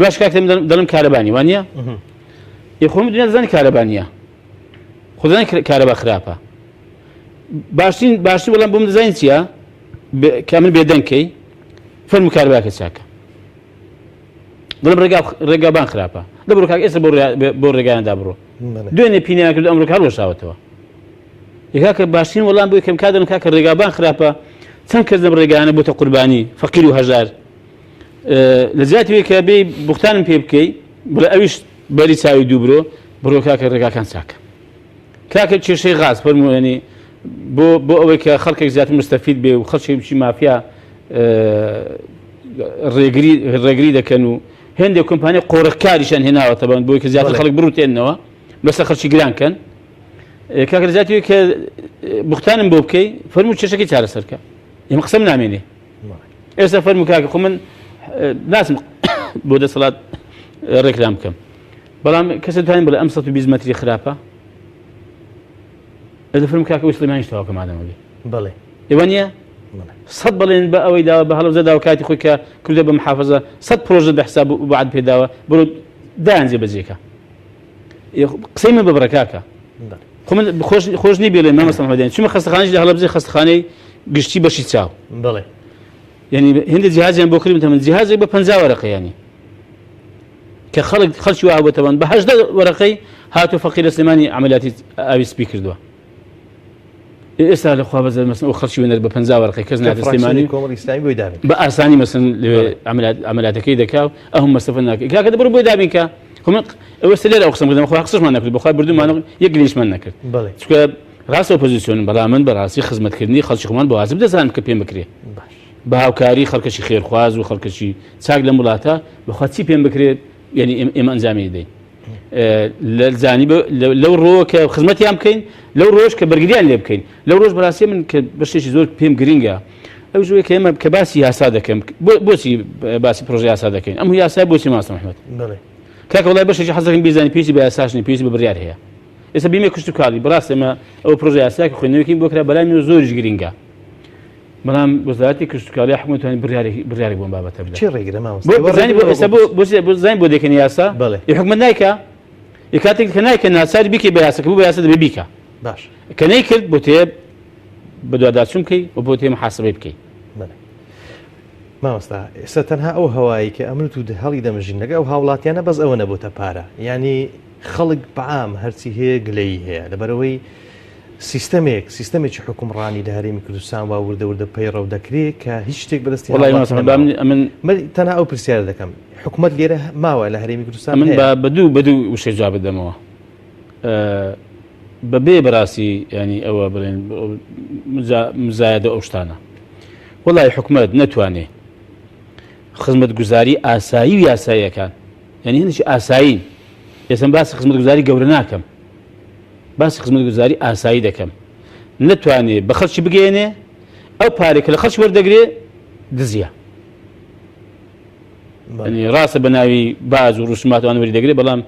باش کاکە دەڵم کارەبانی وانە ێ خۆم دنیا دەزانی کارەبانیە خۆزانی کارەبا خراپە باشترین باشترین وەڵام بۆم دەزانین چییە کە من بێدەنکەی فەرمو کارەباکە چاکە دڵم ڕێگا ڕێگابان خراپە دەبڕۆ کاک ئێستا بۆ ڕێگایاندا بڕۆ دوێنێ پینیان کرد ئەمڕۆ هەر وەشاوەتەوە کاکە باشترین وەڵام بۆی کەم کادرم کاکە ڕێگابان خراپە چەند کەس لەم ڕێگانە بۆتە قوربانی فەقیر و هەژار لە جیاتی کە بێ بوختانم پێ بکەی بڵێ ئەویش بەری چاوی دوو برۆ بڕۆ کاکە ڕێگاکان چاکە کاکە کێشەی غاز فەرموویانی بۆ بۆ ئەوەی کە خەڵکێک زیاتر مستەفید بێ و خەڵکێکی مافیا ڕێگری ڕێگری دەکەن و هێندێک کۆمپانیا قۆرخکاریشان هێناوەتە بەن بۆی کە زیاتر خەڵک بڕوتێنەوە بەسە خەڵکی گران کەن کاکە زیاتر کە بوختانم بۆ بکەی فەرموو کێشەکەی چارەسەرکە ئێمە قسەم نامێنێ ئێستا فەرموو کاکە خۆ من ناسم بۆ دەسەڵات ڕێکلام بکەم بەڵام کەسە توانین بڵێ ئەم 120 مەتری خراپە دەفرم کاکە ئەوی سلێمانیش تەواو کە مادەمە بێ بەڵێ ئێوە نییە سەد بەڵێن بە ئەوەی داوە بە هەڵەبجە داوە کاتی خۆی کە کردە بە محافظە سەد پرۆژە بە حساب و وعد پێداوە بڕۆ دایان جێبەجێکە قسەی من ببڕە کاکە خۆ من خۆش خۆش نی بێڵێ مامۆستا محمدیان چوومە خەستەخانەش لە هەڵەبجە خەستەخانەی گشتی بەشی چاو بەڵێ یعنی هێندە جیهازیان بۆ کردم تەمەن جیهازێک بە 50 وەرەقە یعنی کە خەڵک خەڵکی وا بۆتەوەن بە 18 وەرەقەی هاتو فەقیر لە سلێمانی عملیاتی ئاوی سپی کردووە ئێستا لە خوا بەزەر مەسن ئەو خەڵکی وێنەر بە 50 وەرەقەی کەس ناتە سلێمانی کۆمەڵی ئیسلامی بۆی دابین بە ئاسانی مەسن لەوێ عملیاتەکەی دەکا و ئەهم مەسەفە ناکەی کاکە دەبڕۆ بۆی دابین کە خۆ من ئەوە سەر لێرە ئەو قسەم کردم خوا قسەشمان نەکرد بەخوا بردوومان یەک گلیشمان نەکرد چونکە ڕاستە ئۆپۆزیسیۆنم بەڵام من بەڕاستی خزمەتکردنی خەڵکی خۆمان بە واجب دەزانم کە پێم بکرێ بە هاوکاری خەڵکەکی خێرخواز و خەڵکەکی چاک لەم وڵاتە بەخوا چی پێم بکرێت یعنی ئێمە ئەنجامی دەین لە زانی لەو ڕۆوە کە خزمەتیان بکەین لەو ڕۆژ کە بەرگریان لێ بکەین لەو ڕۆژ بەڕاستی من کە بەشێکی زۆر پێم گرنگە ئەو ژوێ کە ئێمە کە باسی یاسا دەکەم بۆچی باسی پرۆژە یاسا دەکەین ئەم یاسا بۆچی ماستە محمد کاکە وڵای بەشێکی حەز دەکەم بیزانانی پێویستی بە یاساش نیە پێویستی بە بڕیار هەیە ئێستا بیمە کشت و کاڵی بەڕاست ئێمە ئەو پرۆژە یاسایە کە خوێندنەوەیەکی بۆ کرا بەلای منەوە زۆریش گرنگە بەڵام وەزارەتی کشتوکاڵی حکومەت توانی بڕیارێکی بڕیارێک بۆم بابەتە بدات. چی ڕێگرە مامۆستا؟ بۆ زانی بۆ ئێستا بۆ بۆ بۆ زانی بۆ دەکەن یاسا؟ بەڵێ. ئی حکومەت نایکا؟ ئی کاتێک کە نایکە ناچاری بیکەی بە یاسا کە بوو بە یاسا دەبێ بیکا. باش. کە نەیکرد بۆ تێ بەدواداچوون بکەی و بۆ تێ محاسبەی بکەی. بەڵێ. مامۆستا ئێستا تەنها ئەو هەوایی کە ئەمن و تو هەڵی دەمژین لەگە ئەو هاوڵاتیانە بەس ئەوە نەبۆتە پارە یانی خەڵک بەعام هەرچی هەیە گلەیی هەیە لەبەرئەوەی سیستەمێک، سیستەمێکی حوکمڕانی لە هەرێمی کوردستان وا وردە وردە پەیڕەو دەکرێ کە هیچ شتێک بەدەستی وەڵی هاوڵاتی مامۆستا با نەماوە. من ئەمن من تەنها ئەو پرسیارە دەکەم، حکومەت لێرە ماوە لە هەرێمی کوردستان ئەمن هەیە؟ بە بە دوو بە دوو وشەی جواب بدەمەوە. بە بێ بەڕاستی ینی ئەوە بڵێن مزایدە ئەو شتانە. وەڵی حکومەت نەتوانێ خزمەتگوزاری ئاسایی و یاساییەکان یعنی هەندێکی ئاسایین ئێستا باسی خزمەتگوزاری گەورە ناکەم باسی خزمەتگوزاری ئاسایی دەکەم نەتوانێ بە خەڵکی بگەێنێ ئەو پارێک کە لە خەڵکی وەردەگرێ دزیە ڕاستە بە ناوی باج و ڕسوماتوان وەری دەگرێت بەڵام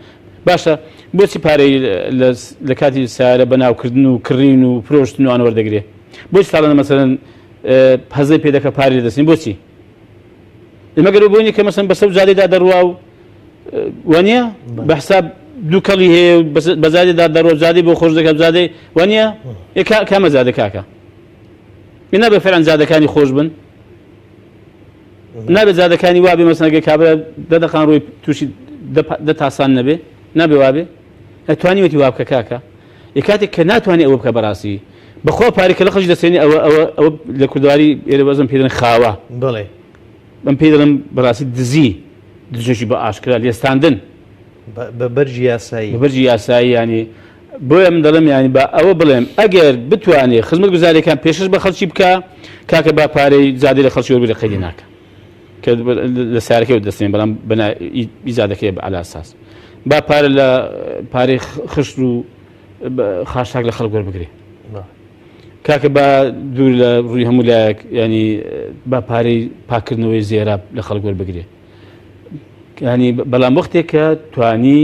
باشە بۆچی پارەی لە کاتی سارە بەناوکردن و کڕین و فرۆشتن و ئەوان وەردەگرێ بۆچی ساڵانە مەسەرەن هەزەی پێ دەکە پارەی دەستین بۆچی مەگەر بۆنی کە مەسەن بەسەر جادەدا دەڕوا و وانە بە حساب دووکەڵی هەیە بە زادێدا دەڕۆ زادەی بۆ خۆش دەکات زادەی وانە کامە زادە کاکە نابێ فعلا زادەکانی خۆش بن نابێت زادەکانی وابێ مەسەن گەر کابرا دە دەقان ڕۆی تووشی دە تاسان نەبێ نابێ وابێ توانیوەتی وا بکە کاکە ێ کاتێک کە ناتوانێت ئەوە بکە بەڕاستی بەخوا پارەی کە لە خەڵکی دەسێنی ئەوە ئەوە ئەوە لە کوردواری ئێرە بەزم پێ دەڵێن خاوە بەڵێ بەم پێی دەڵێم بەڕاستی دزی دزێکی بە ئاشکرا لێستاندن بە بەرگی یاسایی بە بەرگی یاسایی ینی بۆیە من دەڵێم ینی بە ئەوە بڵێم ئەگەر بتوانێ خزمەت گوزاریەکان پێشش بە خەڵکی بکە کاکە با پارەی زادی لە خەڵکی وەربگرێ قەیدی ناکە کە لە سارەکەی دەستێن بەڵام بەنا ئیزادەکەی بە ئەلاساس با پارە لە پارەی خشت و خاشاک لە خەڵک وەربگرێ کاکە با دوور لە ڕووی هەموو لایەک ینی با پارەی پاکردنەوەی زێرا لە خەڵک وەربگرێ ینی بەڵام وەختێک کە توانی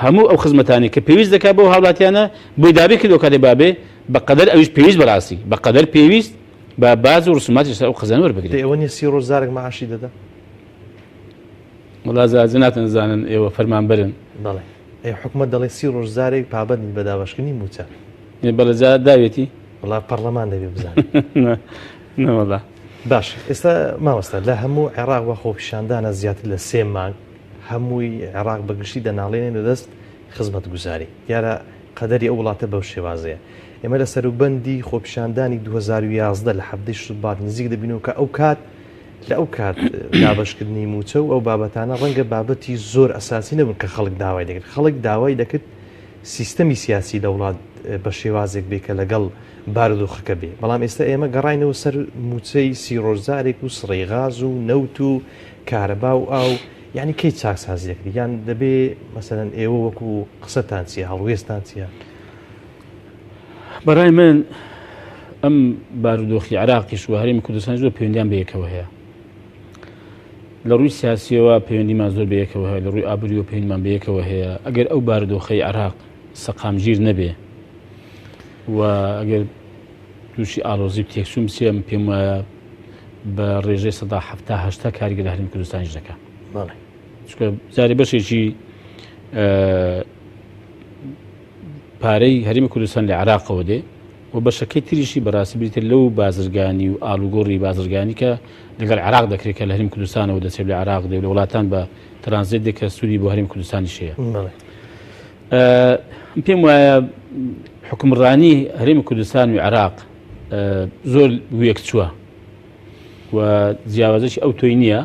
هەموو ئەو خزمەتانی کە پێویست دەکات بۆ هاوڵاتیانە بۆی دابین کردو کاتێ بابێ بە قەدەر ئەویش پێویست بەڕاستی بە قەدەر پێویست بە باج و ڕسوماتی سەر ئەو خزانە وەربگرێت. ئەوە نیە 30 ڕۆژ جارێک معاشی دەدا؟ وەڵا جا جەنابتان زانن ئێوە فەرمانبەرن. بەڵێ ئەی حکومەت دەڵێ 30 ڕۆژ جارێک پابەندین بە دابەشکردنی مووچە. بەڵێ جا داوێتی؟ وەڵا پەڕلەمان دەبێ بزانێت. نەوەڵا. باش ئێستا مامۆستا لە هەموو عێراق وە خۆپیشاندانە زیاتر لە سێ مانگ هەمووی عێراق بە گشتی دەناڵێنێ لە دەست خزمەتگوزاری. دیارە قەدەری ئەو وڵاتە بەو شێوازەیە. ئێمە لە سەروبەندی خۆپیشاندانی 2011 لە حەڤدەی شوبات نزیک دەبینەوە کە ئەو کات لە ئەو کات دابەشکردنی مووچە و ئەو بابەتانە ڕەنگە بابەتی زۆر ئەساسی نەبوون کە خەڵک داوای دەکرد. خەڵک داوای دەکرد سیستەمی سیاسی لە وڵات بە شێوازێک بێ کە لەگەڵ بارودۆخەکە بێ. بەڵام ئێستا ئێمە گەڕاینەوە سەر مووچەی سی ڕۆژ جارێک و سڕەی غاز و نەوت و کارەبا و ئاو یعنی کەی چاکسازی دەکرێت یان دەبێ مەسەلەن ئێوە وەکو قسەتان چییە هەڵوێستان چییە؟ بەڕای من ئەم بارودۆخی عراقیش و هەرێمی کوردستان زۆر پەیوەندیان بە یەکەوە هەیە لە ڕووی سیاسیەوە پەیوەندیمان زۆر بە یەکەوە هەیە لە ڕووی ئابووریەوە پەیوەندیمان بە یەکەوە هەیە ئەگەر ئەو بارودۆخەی عراق سەقامگیر نەبێ و ئەگەر تووشی ئالۆزی و تێکچوون بچێ من پێم وایە بە ڕێژەی 70 80 کاریگەر لە هەرێمی کوردستانیش دەکا بەڵێ چونکە جارێ بەشێکی پارەی هەرێمی کوردستان لە عێراقەوە دێ و بەشەکەی تریشی بەڕاستی بریتە لەو بازرگانی و ئالوگۆڕی بازرگانی کە لەگەڵ عێراق دەکرێت کە لە هەرێمی کوردستانەوە دەچێت لە عێراق دێ و لە وڵاتان بە ترانزێت دێ کە سوودی بۆ هەرێمی کوردستانیش هەیە. پێم وایە حکومڕانی هەرێمی کوردستان و عێراق زۆر وێکچووە و جیاوازێکی ئەو تۆی نییە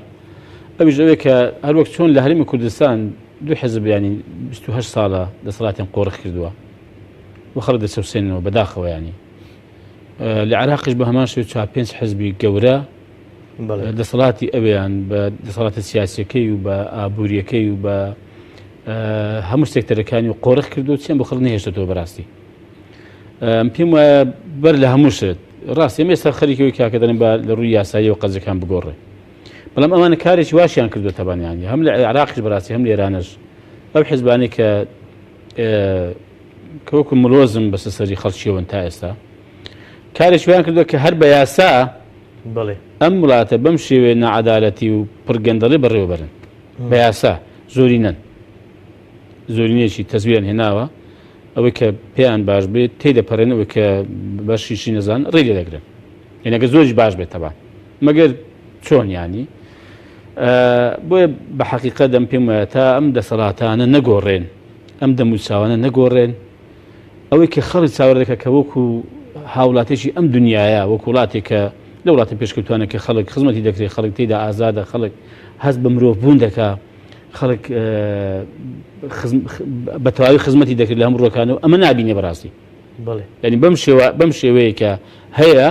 ئەویش ئەوەیە کە هەروەک چۆن لە هەرێمی کوردستان دوو حزب ینی 28 ساڵە دەسەڵاتیان قۆرخ کردووە و خەڵک دەچەوسێنەوە بەداخەوە ینی لە عێراقیش بە هەمان شێوە چوار پێنج حزبی گەورە دەسەڵاتی ئەویان بە دەسەڵاتە سیاسەکەی و بە ئابوووریەکەی و بە هەموو سێکتەرەکانی و قۆرخ کردو چیان بۆ خەڵک نەهێشتەوە بەڕاستی پێم وایە بەر لە هەموو شت ڕاست ئێمە ئێستا خەریکەوەی کاکە دەڵێن با لە ڕووی یاساییەوە قەزەکان بگۆڕێ بەڵام ئەوانە کارێکی واشیان کردو تەبانیانی هەم لە عێراقیش بەڕاستی هەم لە ئێرانش ئەو حزبانەی کە کە وەکو ملۆزم بەسە سەری خەڵکیەوەن تا ئێستا کارێکی وایان کردووە کە هەر بە یاسا بەڵێ ئەم وڵاتە بەم شێوەیە ناعەدالەتی و پڕگەندەڵی بەڕێوەبەرن بە یاسا زۆرینەن زۆرینەیەکی تەزویران هێناوە ئەوەی کە پێیان باش بێت تێی دەپەڕێن ئەوەی کە بەشیشی نەزان ڕێی لێ دەگرن یعنی ئەگەر زۆریش باش بێت تەبان مەگەر چۆن ینی بۆیە بە حەقیقە دەم پێم وایە تا ئەم دەسەڵاتانە نەگۆڕێن ئەم دەموچاوانە نەگۆڕێن ئەوەی کە خەڵک چاوەڕێ دەکات کە وەکو هاوڵاتێکی ئەم دنیاە وەکو وڵاتێک کە لە وڵاتە پێشکەوتوانە کە خەڵک خزمەتی دەکرێت خەڵک تێدا ئازادە خەڵک هەست بە مرۆڤ بوون دەکا خەڵک بە تەواوی خزمەتی دەکرێت لە هەموو ڕۆکانەوە ئەمە نابینێ بەڕاستی یعنی بەم شێوە بەم شێوەیە کە هەیە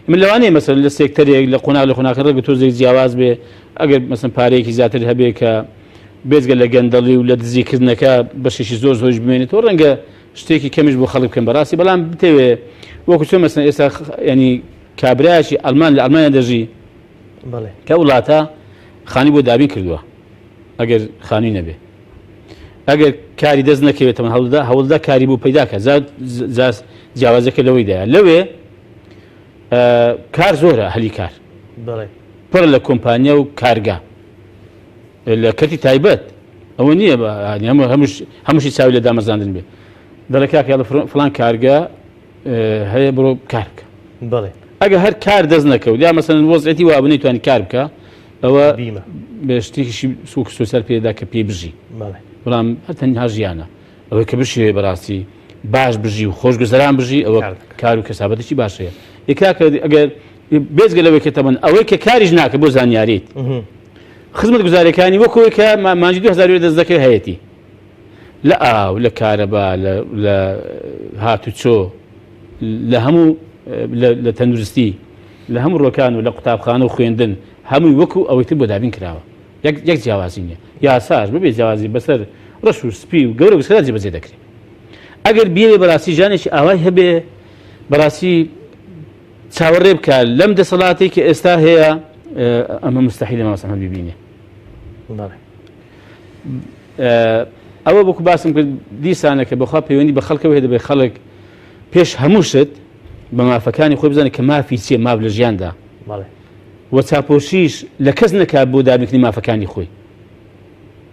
من لەوانەیە مەسەن لە سێکتەرێک لە قۆناغ لە قۆناغ ڕێگە تۆزێک جیاواز بێ ئەگەر مەسەن پارەیەکی زیاتر هەبێ کە بێجگە لە گەندەڵی و لە دزیکردنەکە بەشێکی زۆر زۆریش بمێنێتەوە ڕەنگە شتێکی کەمیش بۆ خەڵک بکەن بەڕاستی بەڵام بتەوێ وەکو چۆن مەسەن ئێستا ینی کابرایەکی ئەلمان لە ئەلمانیا دەژی کە وڵاتە خانی بۆ دابین کردووە ئەگەر خانی نەبێ ئەگەر کاری دەست نەکەوێتەوە هەوڵدا هەوڵدا کاری بۆ پەیدا کە جیاوازەکە لەوەیدایە لەوێ کار زۆرە هەلی کار پڕ لە کۆمپانیا و کارگە لە کەرتی تایبەت. ئەوە نییە هەمووشی چاوی لە دامەزراندن بێ. دەڵێ کاکە یاڵە فڵان کارگە هەیە بڕۆ کار بکە. بەڵێ. ئەگە هەر کار دەست نەکەوت یا مەسەن وەزعەتی وا بوو نەیتوانی کار بکە ئەوە بیمە. بە شتێکیشی وەکو سۆسیال پێدا کە پێی بژی. بەڵێ. بەڵام هەر تەنها ژیانە. ئەوەی کە بشێ بەڕاستی باش بژی و خۆشگوزەران بژی ئەوە کار و کەسابەتێکی باش هەیە. ئێ کاکە ئەگەر بێجگە لەوەی کە تەمەن ئەوەی کە کاریش ناکە بۆ زانیاریت خزمەتگوزاریەکانی وەکو ئەوەی کە مانگی 2000 یورۆ دەست دەکەوێت هەیەتی لە ئاو لە کارەبا لە هاتوچۆ لە هەموو لە تەندروستی لە هەموو ڕۆکان و لە قوتابخانە و خوێندن هەمووی وەکو ئەوەی تر بۆ دابین کراوە یەک یەک جیاوازی نییە یاساش بەبێ جیاوازی بەسەر ڕەش و سپی و گەورە گسکرا جێبەجێ دەکرێت ئەگەر بیەوێ بەڕاستی ژیانێکی ئاوای هەبێ بەڕاستی چاوەڕێ بکە لەم دەسەڵاتێک کە ئێستا هەیە ئەمە مستحیلە مامۆستا ئەحمەد ببینێ ئەوە بۆکو باسم کرد دیسانەکە بەخوا پەیوەندی بە خەڵکەوە هەیە دەبێت خەڵک پێش هەموو شت بە مافەکانی خۆی بزانێت کە مافی چییە ماف لە ژیاندا و چاپۆشیش لە کەس نەکات بۆ دابینکردنی مافەکانی خۆی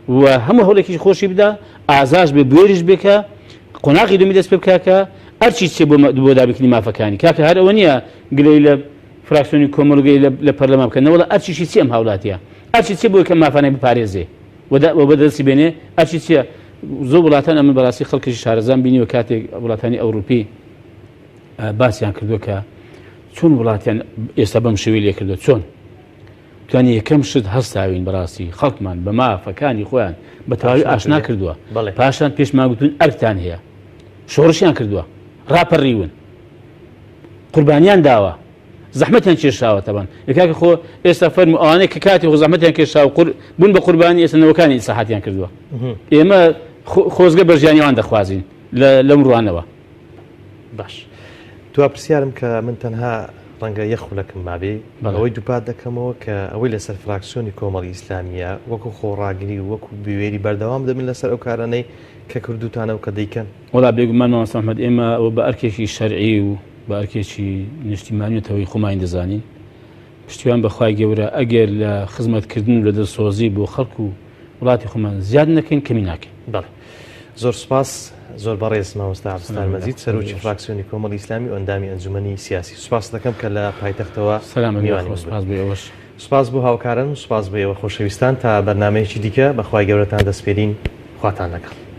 و هەموو هەوڵێکیش خۆشی بدا ئازاش بێ بوێریش بێ کە قۆناغی دومی دەست پێ بکا کە ئەرچی چیە بۆ بۆ دابینکردنی مافەکانی کاکە هەر ئەوە نییە گلەی لە فراکسیۆنی کۆمەڵگەی لە پەرلەمان بکەن نەوەڵا ئەرچیشی چی ئەم هاوڵاتیە ئەرچی چی بۆی کە مافانەی بپارێزێ و بەدەستی بێنێ ئەرچی چییە زۆر وڵاتان ئەمن بەڕاستی خەڵکیش شارەزان بینیوە کاتێک وڵاتانی ئەوروپی باسیان کردووە کە چۆن وڵاتیان ئێستا بەم شێوەی لێ کردووە چۆن توانی یەکەم شت هەستاوین بەڕاستی خەڵکمان بە مافەکانی خۆیان بە تەواوی ئاشنا کردووە پاشان پێشمان گوتون ئەرکتان هەیە شۆڕشیان کردووە ڕاپەڕیون قوربانیان داوە زەحمەتیان کێشاوە تەبان کاکە خۆ ئێستا فەرمو ئەوانەی کە کاتی خۆ زەحمەتیان کێشا و قور بوون بە قوربانی ئێستا نەوەکانی ئیسلاحاتیان کردووە ئێمە خۆزگە بە ژیانی ئەوان دەخوازین لەم ڕوانەوە باش دوا پرسیارم کە من تەنها ڕەنگە یەک خولەکم مابێ ئەوەی دووپات دەکەمەوە کە ئەوەی لەسەر فراکسیۆنی کۆمەڵی ئیسلامیە وەکو خۆڕاگری و وەکو بوێری بەردەوام دەبن لەسەر ئەو کارانەی کە کردوتانە و کە دەیکەن. وەڵا بێگومان مامۆستا محمد ئێمە ئەوە بە ئەرکێکی شەرعی و بە ئەرکێکی نیشتیمانی و نەتەوەیی خۆمانی دەزانین پشتیوان بە خوای گەورە ئەگەر لە خزمەتکردن و لە دڵسۆزی بۆ خەڵک و وڵاتی خۆمان زیاد نەکەین کەمی ناکەین. بەڵێ زۆر سوپاس زۆر بەڕێز مامۆستا عەبدولستار مەجید سەرۆکی فراکسیۆنی کۆمەڵی ئیسلامی و ئەندامی ئەنجومەنی سیاسی سوپاست دەکەم کە لە پایتەختەوە میوانی من بوویت. سوپاس بۆ هاوکاران و سوپاس بۆ ئێوە خۆشەویستان تا بەرنامەیەکی دیکە بە خوای گەورەتان دەسپێرین خواتان لەگەڵ.